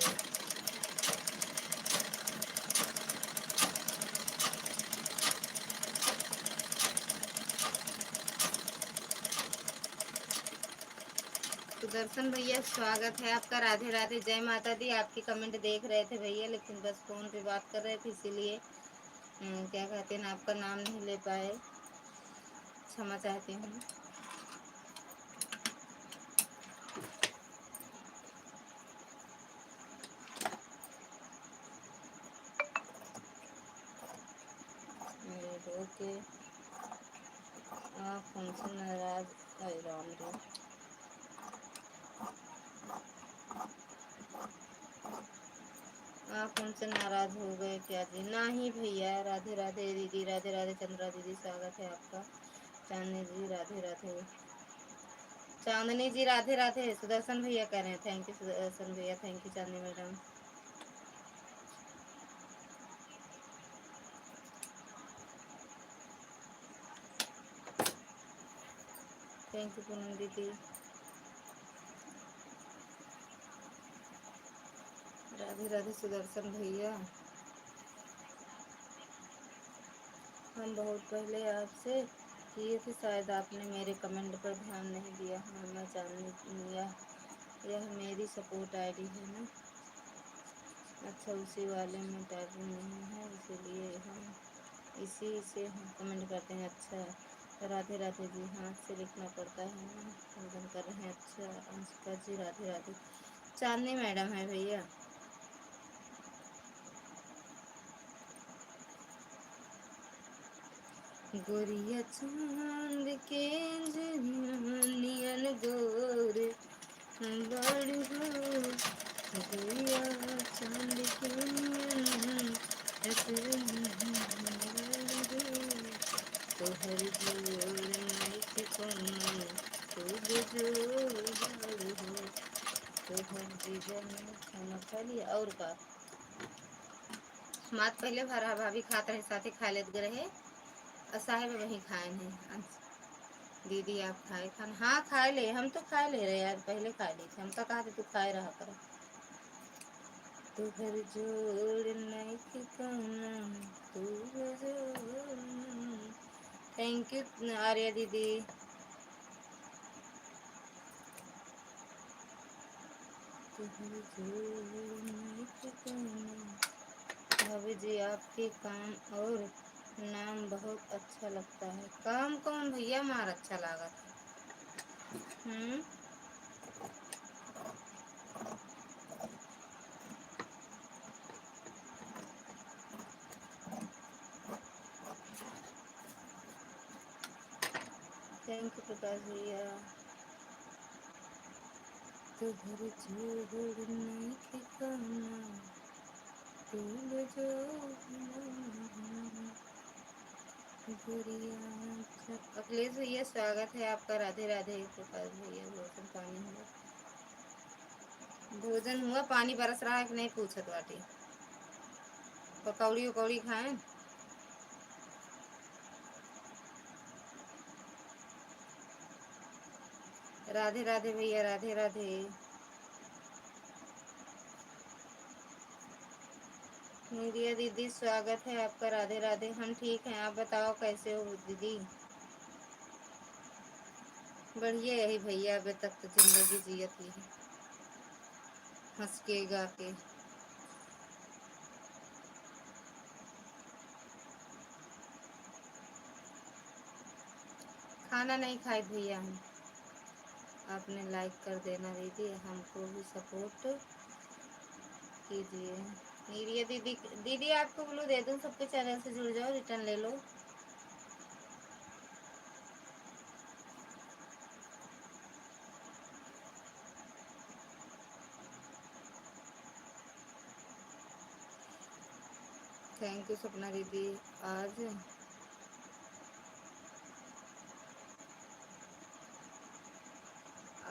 सुदर्शन भैया, स्वागत है आपका। राधे राधे, जय माता दी। आपकी कमेंट देख रहे थे भैया, लेकिन बस फोन पे बात कर रहे थे, इसीलिए अ, क्या कहते हैं, आपका नाम नहीं ले पाए, क्षमा चाहती हूँ। ओके, आप हमसे नाराज, अरे राम रे, आप हमसे नाराज हो गए क्या जी? नहीं भैया, राधे राधे दीदी, राधे राधे चंद्रा दीदी, स्वागत है आपका। चांदनी जी राधे राधे। चांदनी जी राधे राधे। सुदर्शन भैया कह रहे हैं, thank you सुदर्शन भैया, thank you Chandni madam. Thank you Poonam दीदी। राधे राधे सुदर्शन भैया। हम बहुत पहले आपसे किए थे, शायद आपने मेरे comment पर ध्यान नहीं दिया। हाँ, मैं चांदनी, यह, यह मेरी support I D है ना। अच्छा, उसी वाले में typing नहीं है, इसीलिए हम इसी से हम comment करते हैं। अच्छा, राधे राधे जी, हाथ से लिखना पड़ता है ना, भोजन कर रहे हैं। अच्छा, अंशिका जी राधे राधे। चांदनी मैडम है भैया। गोरिया चांद के जनियन गोर बड़ हो, गोरिया चांद के जनियन ऐसे बड़ हो। तोहर जोड़ नइखे कौनो, तू बेजोड़ बड़ हो। तोहर जीवन खाना खा लिया और का? मात पहले भरा भाभी खात रहे, साथे खा लेत रहे, और साहेब वहीं खाए नहीं। अंश, दीदी आप खाए खाना? हाँ, खाए ले, हम तो खाए ले रहे यार, पहले खाए ले थे। हम तो कहा थे तू खाए रहा कर। तू घर जोड़ नहीं ठिकाना, तू घर जोड़। Thank you आर्या दीदी। भाभी जी, आपके काम और नाम बहुत अच्छा लगता है। काम कौन भैया मार अच्छा लागत है? हम्म। Thank you प्रकाश भैया। तोहर जोड़ नइखे कौनो, तू बेजोड़। गोरिया। अखिलेश भैया, स्वागत है आपका। राधे राधे। प्रकाश भैया, भोजन पानी हुआ? भोजन हुआ, पानी बरस रहा है कि नहीं पूछत बाटी। पकौड़ी उकौड़ी खाएं। राधे राधे भैया, राधे राधे। निधिया दीदी, स्वागत है आपका। राधे राधे। हम ठीक हैं, आप बताओ कैसे हो दीदी? बढ़िया यही भैया, अबे तक तो जिंदगी जियत ही है, हंस के गा के। खाना नहीं खाए भैया हम। आपने like कर देना दीदी, हमको भी support कीजिए। नीरिया दीदी, दीदी आपको blue दे दूँ, सबके channel से जुड़ जाओ, return ले लो। Thank you सपना दीदी। आज,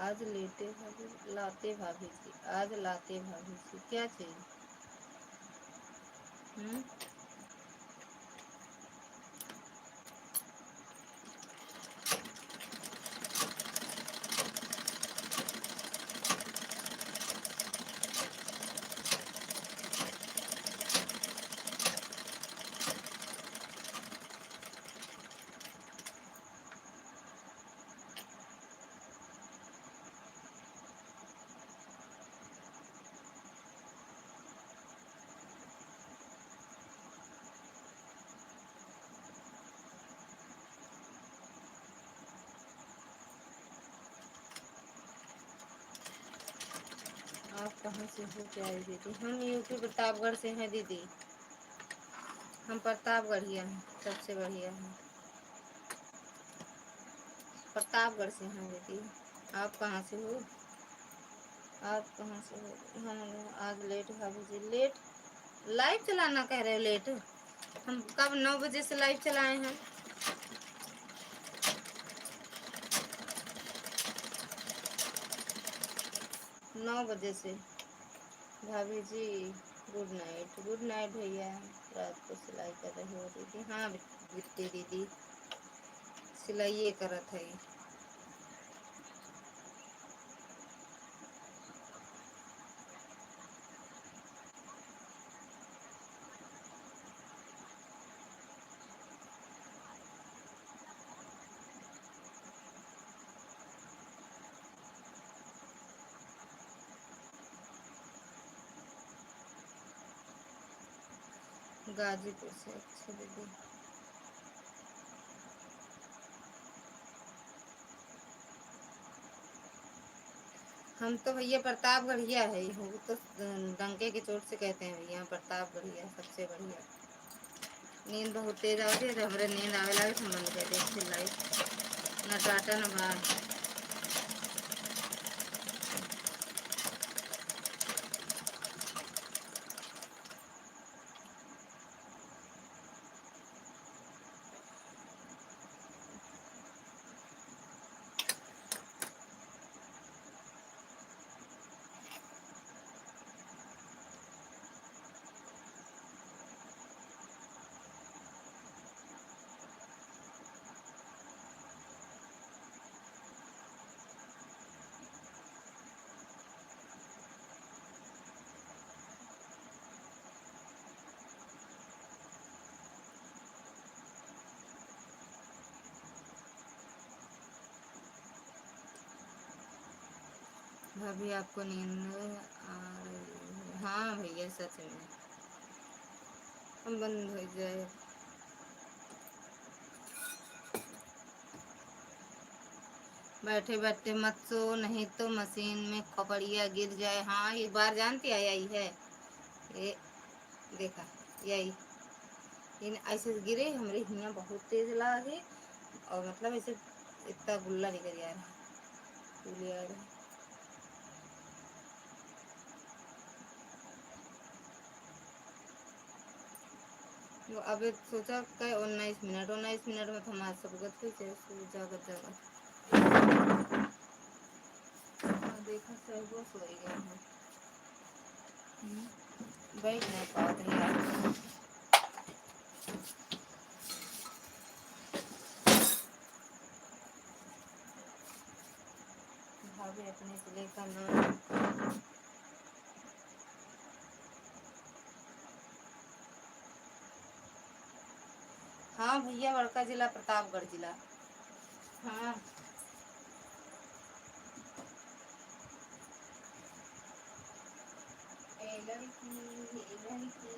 आज लेटे भाभी, लाते भाभी जी, आज लाते भाभी जी, क्या चाहिए? हम्म? आप कहाँ से हो प्यारी दीदी? हम यूपी प्रतापगढ़ से हैं दीदी। हम प्रतापगढ़िया हैं, सबसे बढ़िया हैं। प्रतापगढ़ से हैं दीदी। आप कहाँ से हो? आप कहाँ से हो? हम आज लेट, भाभी जी लेट। लाइव चलाना कह रहे हो लेट? हम कब नौ बजे से लाइव चलाए हैं? नौ बजे से। भाभी जी, गुड नाइट। गुड नाइट भैया। रात को सिलाई कर रही हो दीदी? हाँ बिट्टी दीदी, सिलाइए करत है। गाजीपुर से। अच्छा दीदी, हम तो भैया प्रतापगढ़िया है, हम तो डंके के चोट से कहते हैं भैया, प्रतापगढ़िया सबसे बढ़िया। नींद बहुत तेज आवे है, तो हमरे नींद आवे लागे तो हम बंद कर दे फिर लाइव, ना टाटा ना बाय। भाभी, आपको नींद आ रही है? हाँ भैया, सच में। हम बंद हो जाए। बैठे बैठे मत सो, नहीं तो मशीन में खोपड़िया गिर जाए। हाँ, एक बार जानती आई, आई है ये, देखा, यही इन ऐसे गिरे, हमरे हियाँ बहुत तेज लागे, और मतलब ऐसे इतना गुल्ला निकल जा रहा, गुल्ला आ रहा। वो अब एक सोचा, कै उन्नीस मिनट, उन्नीस मिनट में तो हमारे सब गत हुई जाए, सो जागत जागत। हाँ, देखा, सब वो सोई गए हैं। हम्म, बैठ नहीं पावत है यार। भाभी अपने से लेकर ना। हाँ भैया, बड़का जिला प्रतापगढ़ जिला। हाँ। ए लड़की, ए लड़की,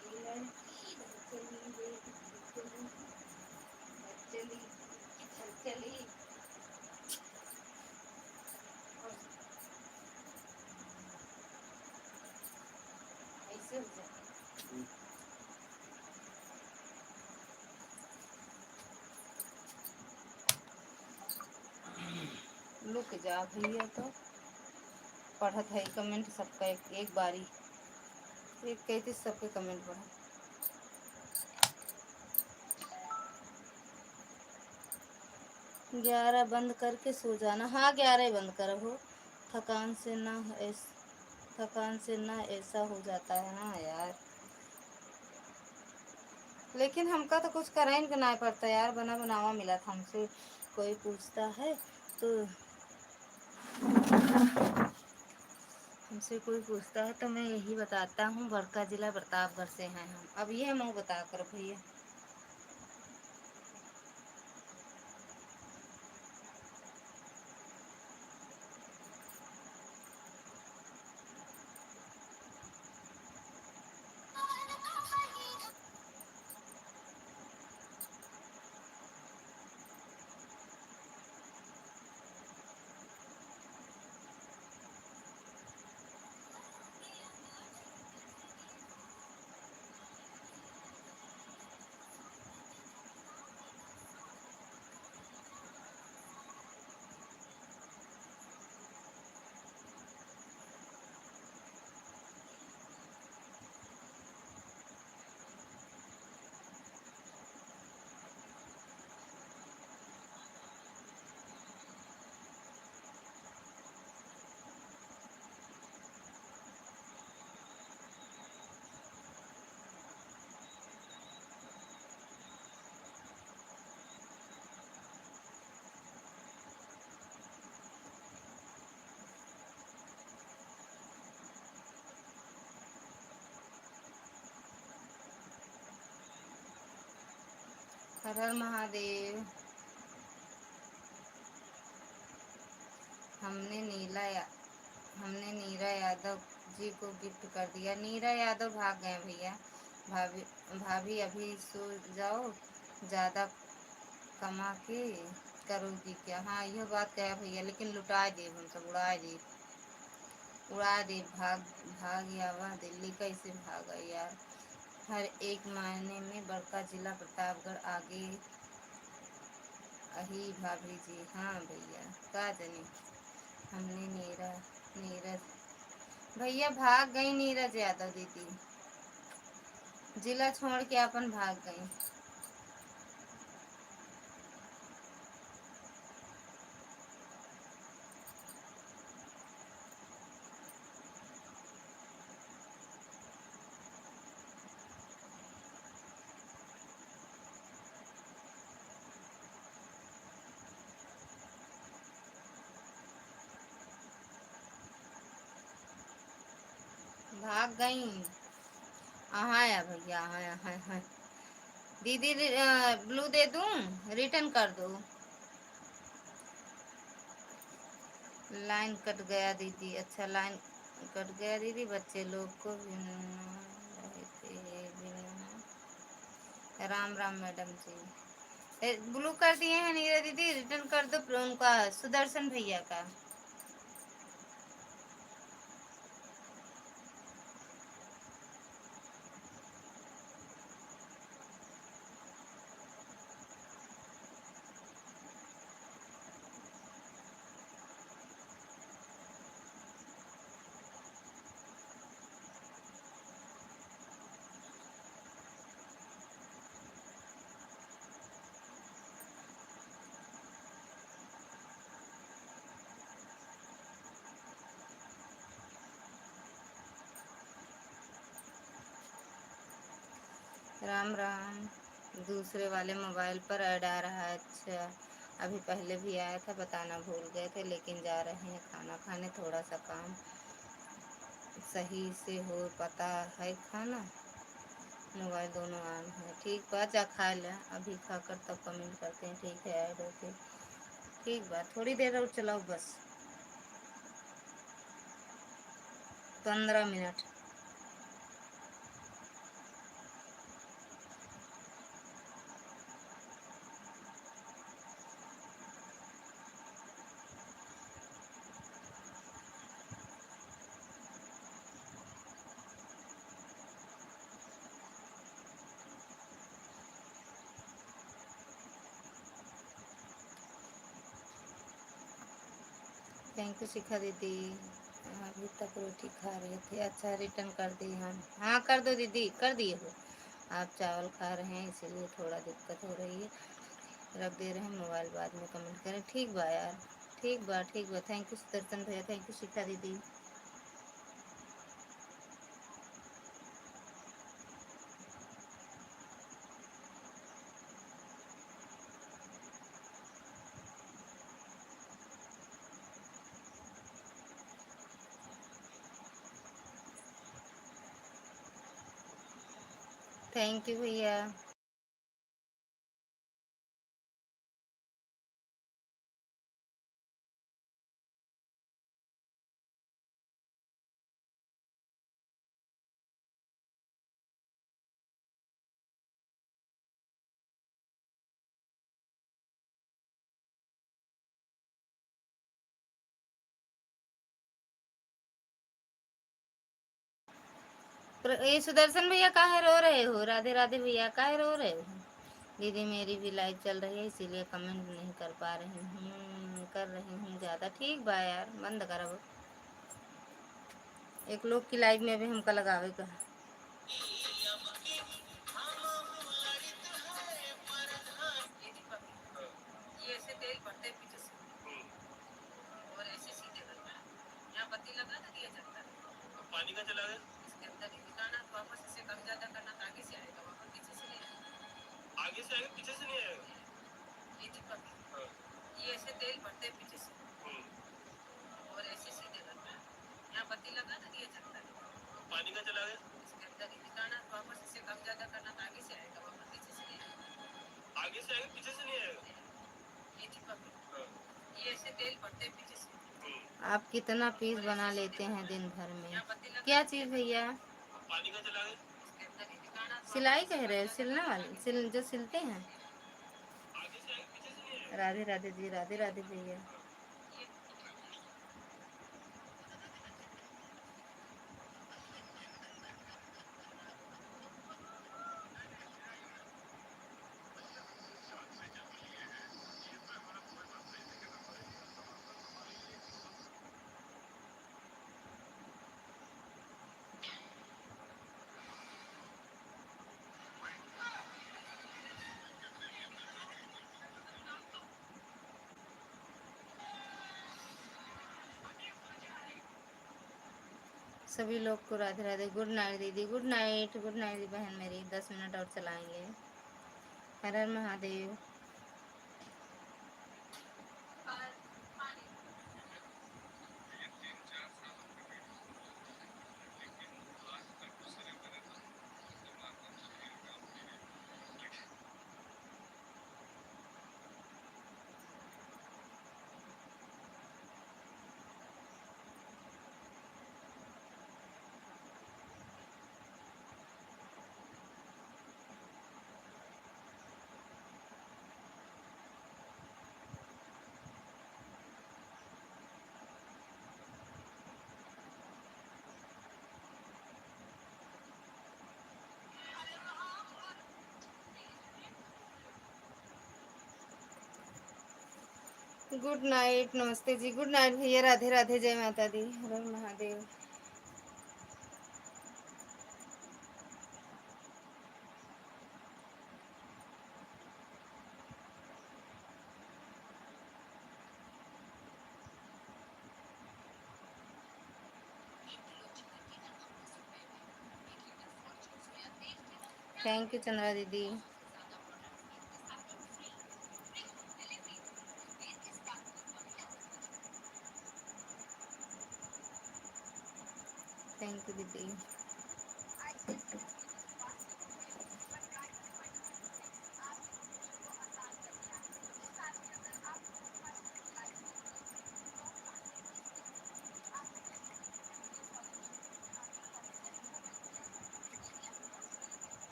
ए लड़की, इधर चली, देख, इधर चली, इधर चली, इधर चली। और ऐसे हो जाए। लुक जा भैया, तो पढ़त है कमेंट सबका एक, एक बारी, एक कहती सबके कमेंट पढ़त। ग्यारह बंद करके सो जाना। हाँ, ग्यारह बंद करो हो, थकान से ना ऐस-, थकान से ना ऐसा हो जाता है ना यार। लेकिन हमका तो कुछ करइन के ना पड़ता यार, बना बनावा मिला था। हमसे कोई पूछता है तो, हमसे कोई पूछता है तो मैं यही बताता हूँ, बड़का जिला प्रतापगढ़ से हैं हम। अब ये हम बता कर भैया। हर हर महादेव। हमने नीला या-, हमने नीरा यादव जी को गिफ्ट कर दिया। नीरा यादव भाग गए भैया। भाभी, भाभी अभी सो जाओ, ज़्यादा कमा के करोगी क्या? हाँ, यह बात कहा भैया, लेकिन लुटाए देब हम सब, उड़ाए देब, उड़ाए देब। भाग, भाग आवा दिल्ली, कैसे भागा यार? हर एक मायने में बड़का जिला प्रतापगढ़ आगे अही भाभी जी। हाँ भैया, का जानी, हमने नीरा, नीरज भैया भाग गई, नीरज यादव दीदी जिला छोड़ के अपन भाग गई। भाग गई। हाँ या भैया, हाँ, हाँ, हाँ। दीदी, रि-, अ, ब्लू दे दूँ, रिटर्न कर दो। लाइन कट गया दीदी। अच्छा, लाइन कट गया दीदी, बच्चे लोग को बिना रहे थे, बिना। राम राम मैडम जी। ए, ब्लू कर दिए हैं नीरा दीदी, रिटर्न कर दो उनका, सुदर्शन भैया का। राम राम। दूसरे वाले मोबाइल पर ऐड आ रहा है। अच्छा, अभी पहले भी आया था, बताना भूल गए थे, लेकिन जा रहे हैं खाना खाने, थोड़ा सा काम सही से हो पाता है खाना। मोबाइल दोनों ऑन है। ठीक बा, जा खा ले, अभी खाकर तब कमेंट करते हैं। ठीक है, ऐड होके। ठीक बा, थोड़ी देर और चलाओ बस, पन्द्रह मिनट। Thank you शिखा दीदी, अभी तक रोटी खा रहे थे। अच्छा, रिटर्न कर दी हम। हाँ, कर दो दीदी, कर दिए हो। आप चावल खा रहे हैं, इसीलिए थोड़ा दिक्कत हो रही है। रख दे रहे हैं मोबाइल, बाद में कमेंट करें। ठीक बा यार, ठीक बा, ठीक बा। Thank you सुदर्शन भैया, thank you शिखा दीदी। Thank you भैया। प्र-, ये सुदर्शन भैया काहे रो रहे हो? राधे राधे भैया, काहे रो रहे हो? दीदी, मेरी भी लाइव चल रही है, इसीलिए कमेंट नहीं कर पा रही हूँ। कर रही हूँ ज़्यादा। ठीक बा यार, बंद करब। एक लोग की लाइव में भी हमका लगावे का। ये ऐसे तेल भरते पीछे से। हम्म। और ऐसे सीधे करना है। यहाँ बत्ती लगा ना दिया जलता है। अब पानी का चला गया? इसके अंदर ही निकालना, तो वापस इसे कम ज्यादा करना, तो आगे से आएगा, वापस पीछे से नहीं आएगा। आगे से आएगा, पीछे से नहीं आएगा? ये दीपक है। हाँ। ये ऐसे तेल भरते हैं पीछे से। हम्म। और ऐसे सीधे करना है। यहाँ बत्ती लगा ना दिया जलता है। पानी का चला गया? इसके अंदर ही निकालना, तो वापस इसे कम ज्यादा करना, तो आगे से आएगा, वापस पीछे से नहीं आएगा। आगे से आप कितना पीस बना लेते हैं दिन भर में? क्या चीज़ भैया? सिलाई कह रहे हो, सिलने वाले, सिल, जो सिलते हैं। राधे राधे जी, राधे राधे भैया। सभी लोग को राधे राधे। Good night दीदी, good night, good night बहन मेरी। दस मिनट और चलाएंगे। हर हर महादेव। Good night, नमस्ते जी। Good night भैया, राधे राधे, जय माता दी, हर हर महादेव। Thank you चंद्रा दीदी। Thank you दीदी।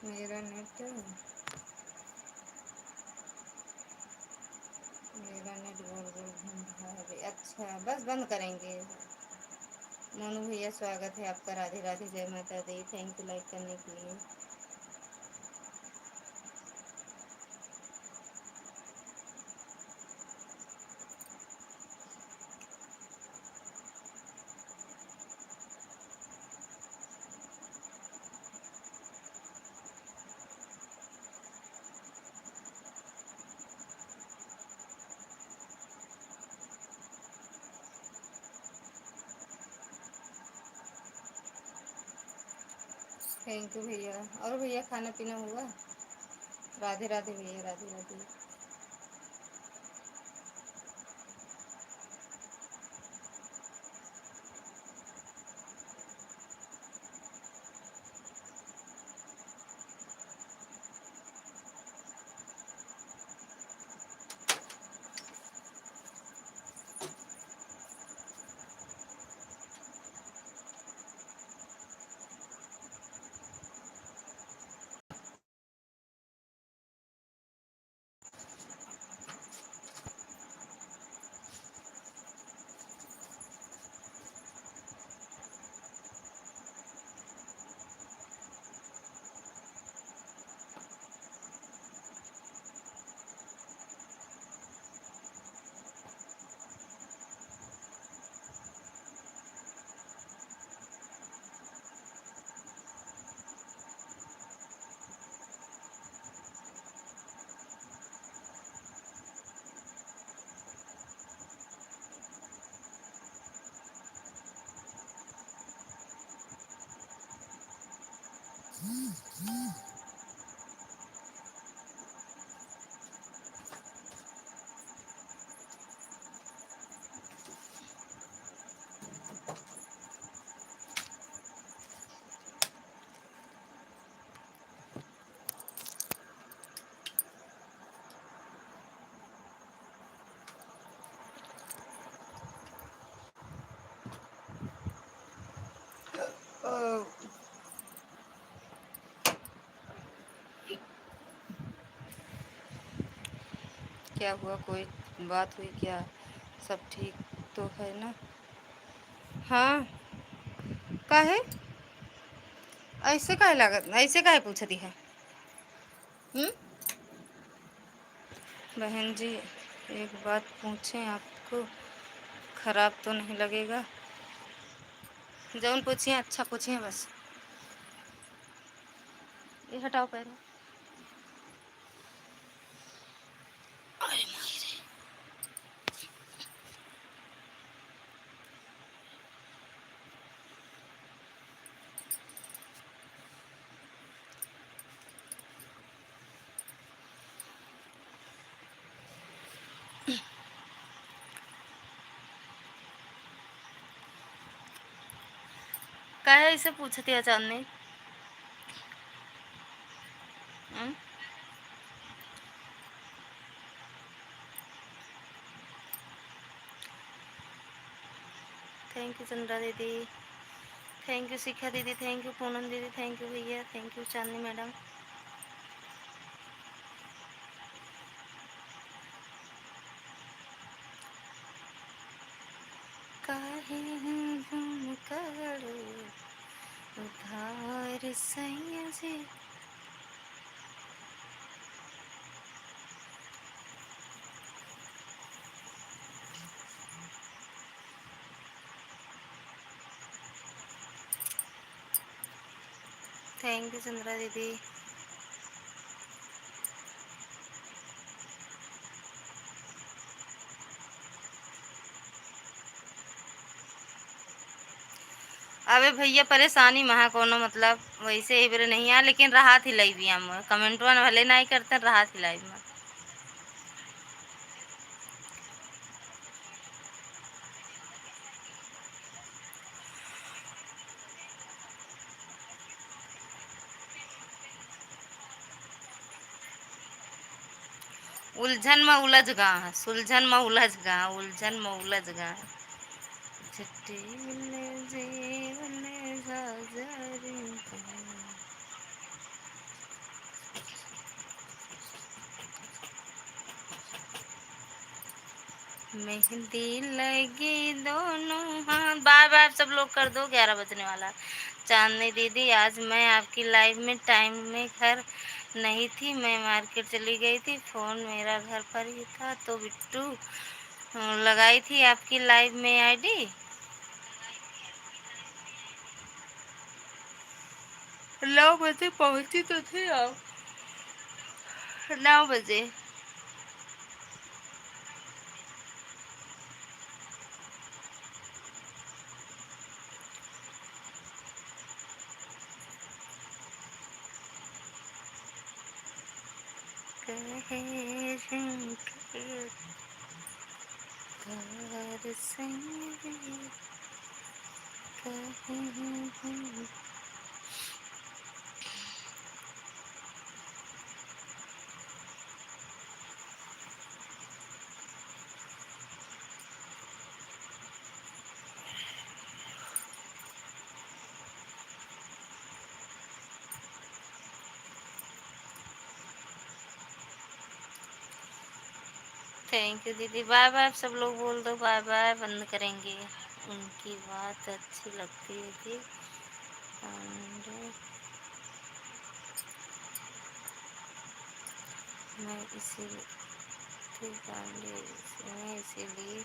मेरा नेट, मेरा नेट गोल गोल घूम रहा है अभी। अच्छा, बस बंद करेंगे। मोनू भैया, स्वागत है आपका। राधे राधे, जय माता दी। Thank you like करने के लिए। Thank you भैया। और भैया, खाना पीना हुआ? राधे राधे भैया, राधे राधे। क्या हुआ, कोई बात हुई क्या? सब ठीक तो है ना? हाँ, काहे? ऐसे काहे लागत, ऐसे काहे पूछती है? हम्म? बहन जी, एक बात पूछें आपको, खराब तो नहीं लगेगा? जौन पूछिए, अच्छा पूछिए बस। ये हटाओ पैर। अरे माई रे। काहे ऐसे पूछती है चांदनी? हम्म? Thank you चंद्रा दीदी, thank you शिखा दीदी, thank you पूनम दीदी, thank you भैया, thank you चांदनी मैडम। काहे हम झुमकाड़ू उधार सैया जी। Thank you चंद्रा दीदी। अबे भैया परेशानी महा कोनो मतलब वैसे ही बेरे नहीं आ, लेकिन रहा थी लाइव में। कमेंटवा भले नहीं करते, रहा थी लाइव में। उलझन में उलझ गा, सुलझन में उलझ गा, उलझन में उलझ गा। छुट्टी मिले जीवन जागरण। मेहंदी लगी दोनों हाथ। बाय बाय, सब लोग कर दो, ग्यारह बजने वाला। चांदनी दीदी, आज मैं आपकी लाइव में टाइम में घर नहीं थी, मैं मार्केट चली गई थी, फ़ोन मेरा घर पर ही था, तो बिट्टू, अ, लगाई थी आपकी लाइव में आईडी। नौ बजे पहुँची तो थी आप, नौ बजे। कहे शंकर तार संग कहे। Thank you दीदी, बाय बाय। आप सब लोग बोल दो बाय बाय, बंद करेंगे। उनकी बात अच्छी लगती है जी। And मैं इसी थी गांधी, मैं इसीलिए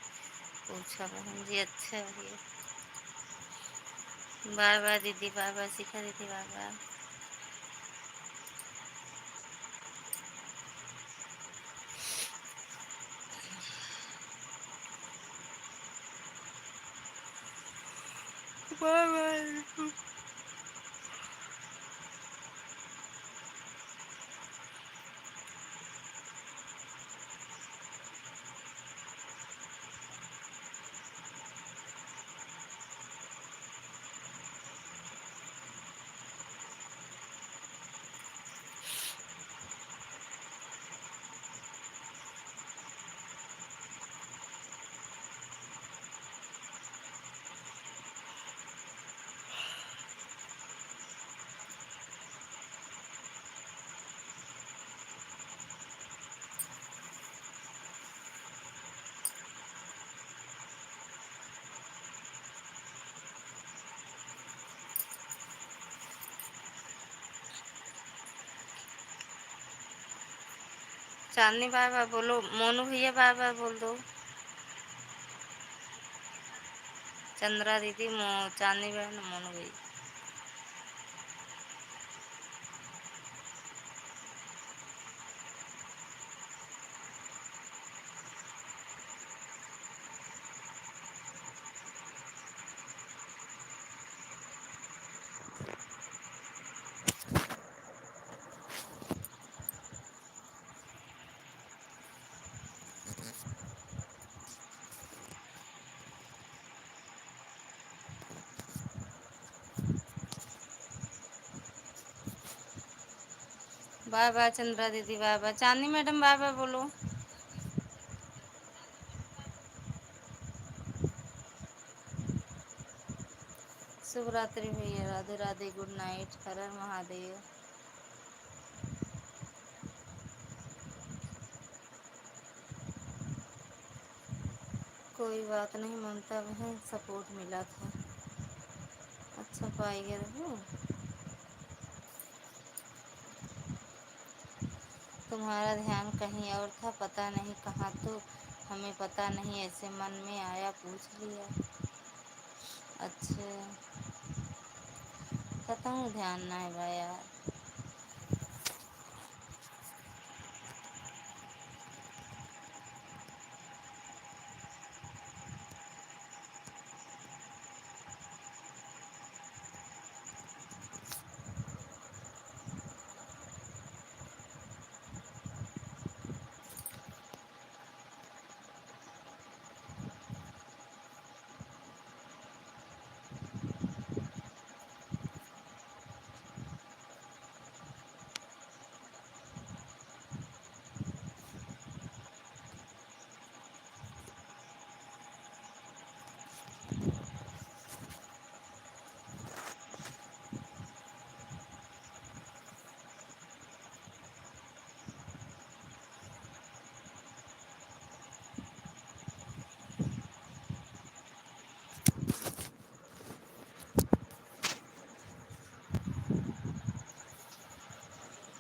पूछा बहन जी। अच्छा भैया, बाय बाय दीदी, बाय बाय शिखा दीदी, bye bye. Bye bye. Chandni bye bye बोलो, मोनू भैया बाय बाय बोल दो। चंद्रा दीदी, मो-, चांदनी बहन, मोनू भैया। बाय बाय चंद्रा दीदी, बाय बाय। चांदनी मैडम, बाय बाय बोलो। शुभ रात्रि भैया, राधे राधे, good night, हर हर महादेव। कोई बात नहीं ममता बहन, support मिला था। अच्छा पाई गए हो। तुम्हारा ध्यान कहीं और था, पता नहीं कहाँ, तो हमें पता नहीं, ऐसे मन में आया, पूछ लिया। अच्छा, पता नहीं, ध्यान ना है बा यार।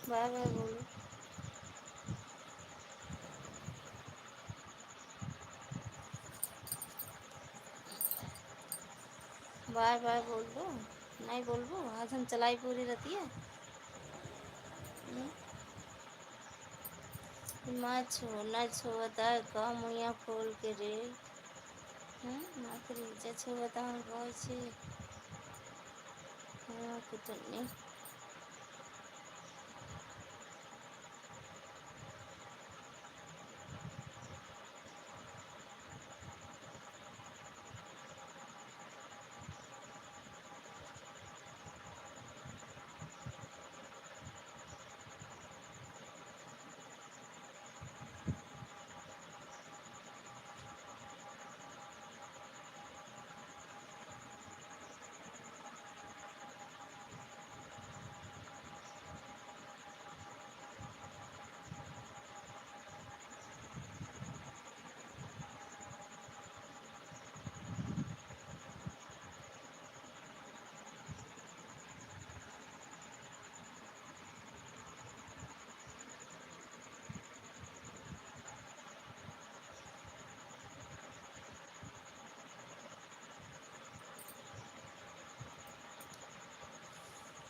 बाय बाय बोलो। बाय बाय बोल दो, नहीं बोलबो। आज हम चलाई पूरी रहती है। हम्म? मत छो, न छो, बता का मुइया खोल के रे। हम्म, ना करी, जा छो, बता हम कौन सी। हाँ, कुछ नहीं।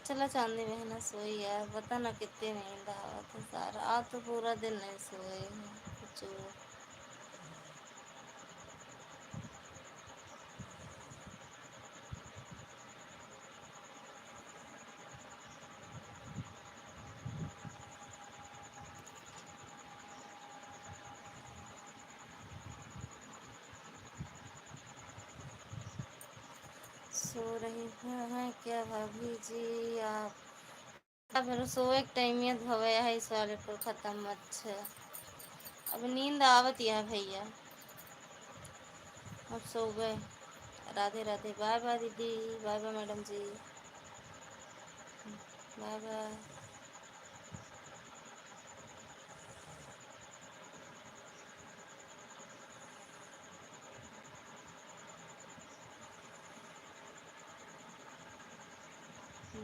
चला चांदनी बहना सोई यार, पता ना कितनी नींद आवत है सारा, आज तो पूरा दिन नहीं सोए हैं कुछ। सो रही हैं क्या भाभी जी आप? अब सोए के टाइम ये भवे है, इस वाले पर खत्म। अच्छा, अब नींद आवत यह भैया, अब सो गए। राधे राधे, बाय बाय दीदी, बाय बाय मैडम जी, bye bye.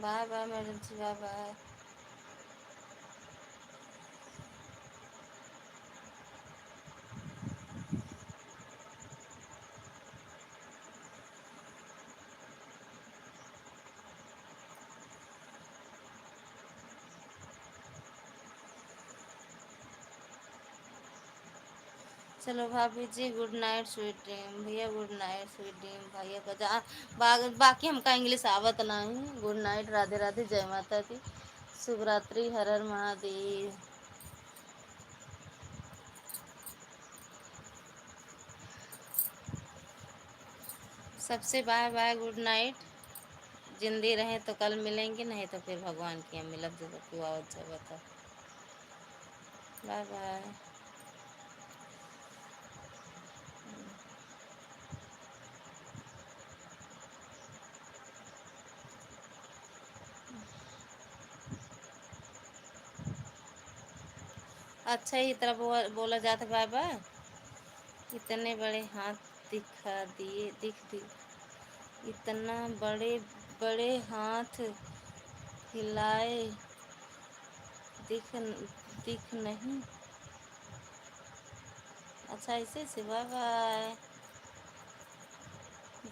Bye bye madam जी, बाय बाय। चलो भाभी जी, good night, sweet dream। भैया, good night, sweet dream। भैया का जा-, बा-, बाकी हमका English आवत नाही। Good night, राधे राधे, जय माता दी, शुभ रात्रि, हर हर महादेव। सबसे bye bye, good night। जिंदी रहें तो कल मिलेंगे, नहीं तो फिर भगवान के यहाँ मिलब, जब तू आवत जावत है। Bye bye। अच्छा, ई तरह बो-, बोला जात है, bye bye। इतने बड़े हाथ दिखा दिए, दिख, दिख, इतना बड़े, बड़े हाथ हिलाए, दिख, दिख नहीं। अच्छा, ऐसे से, bye bye।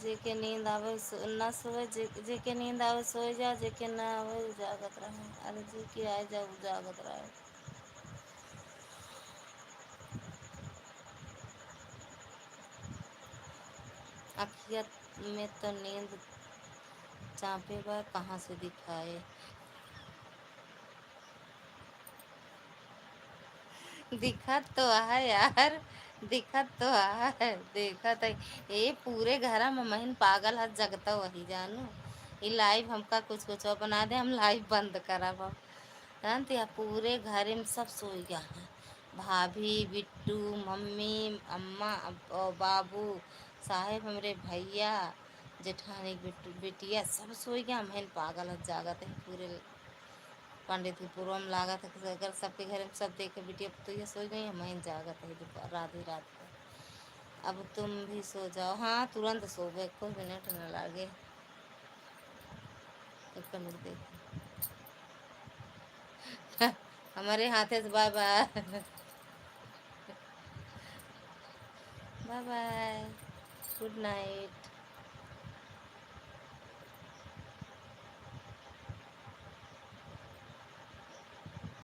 जेके नींद आवे, सो-, ना सोए, जे-, जेके नींद आवे, सोए जा, जेके ना आवे, उ जागत रहे। अरे, जेके आए जा, उ जागत रहे। अखिया में तो नींद चापे बा, कहाँ से दिखाए? दिखत तो है यार, दिखत तो है, देखत है। ए, पूरे घरा में महिन पागल है, जगता वही जानू। ई live हमका कुछ कुछ बना दे, हम live बंद करब अब। जानती है, पूरे घरे में सब सोई गया है। भाभी, बिट्टू, मम्मी, अम्मा, अब, और बाबू, साहेब, हमरे भैया, जेठानी, बिट्टू, बिटिया, सब सोई गया। महिन पागल है, जागत है पूरे पंडित के पुरवा में लागत है कि अगर सबके घरे में सब देख के बिटिया पुतैया सोई गई, महिन जागत है दोपहर, आधी रात को। अब तुम भी सो जाओ। हाँ, तुरंत सोबे, एको मिनट न लागे। एक मिनट देखो। हमारे हाथे से bye bye। Bye bye। Good night।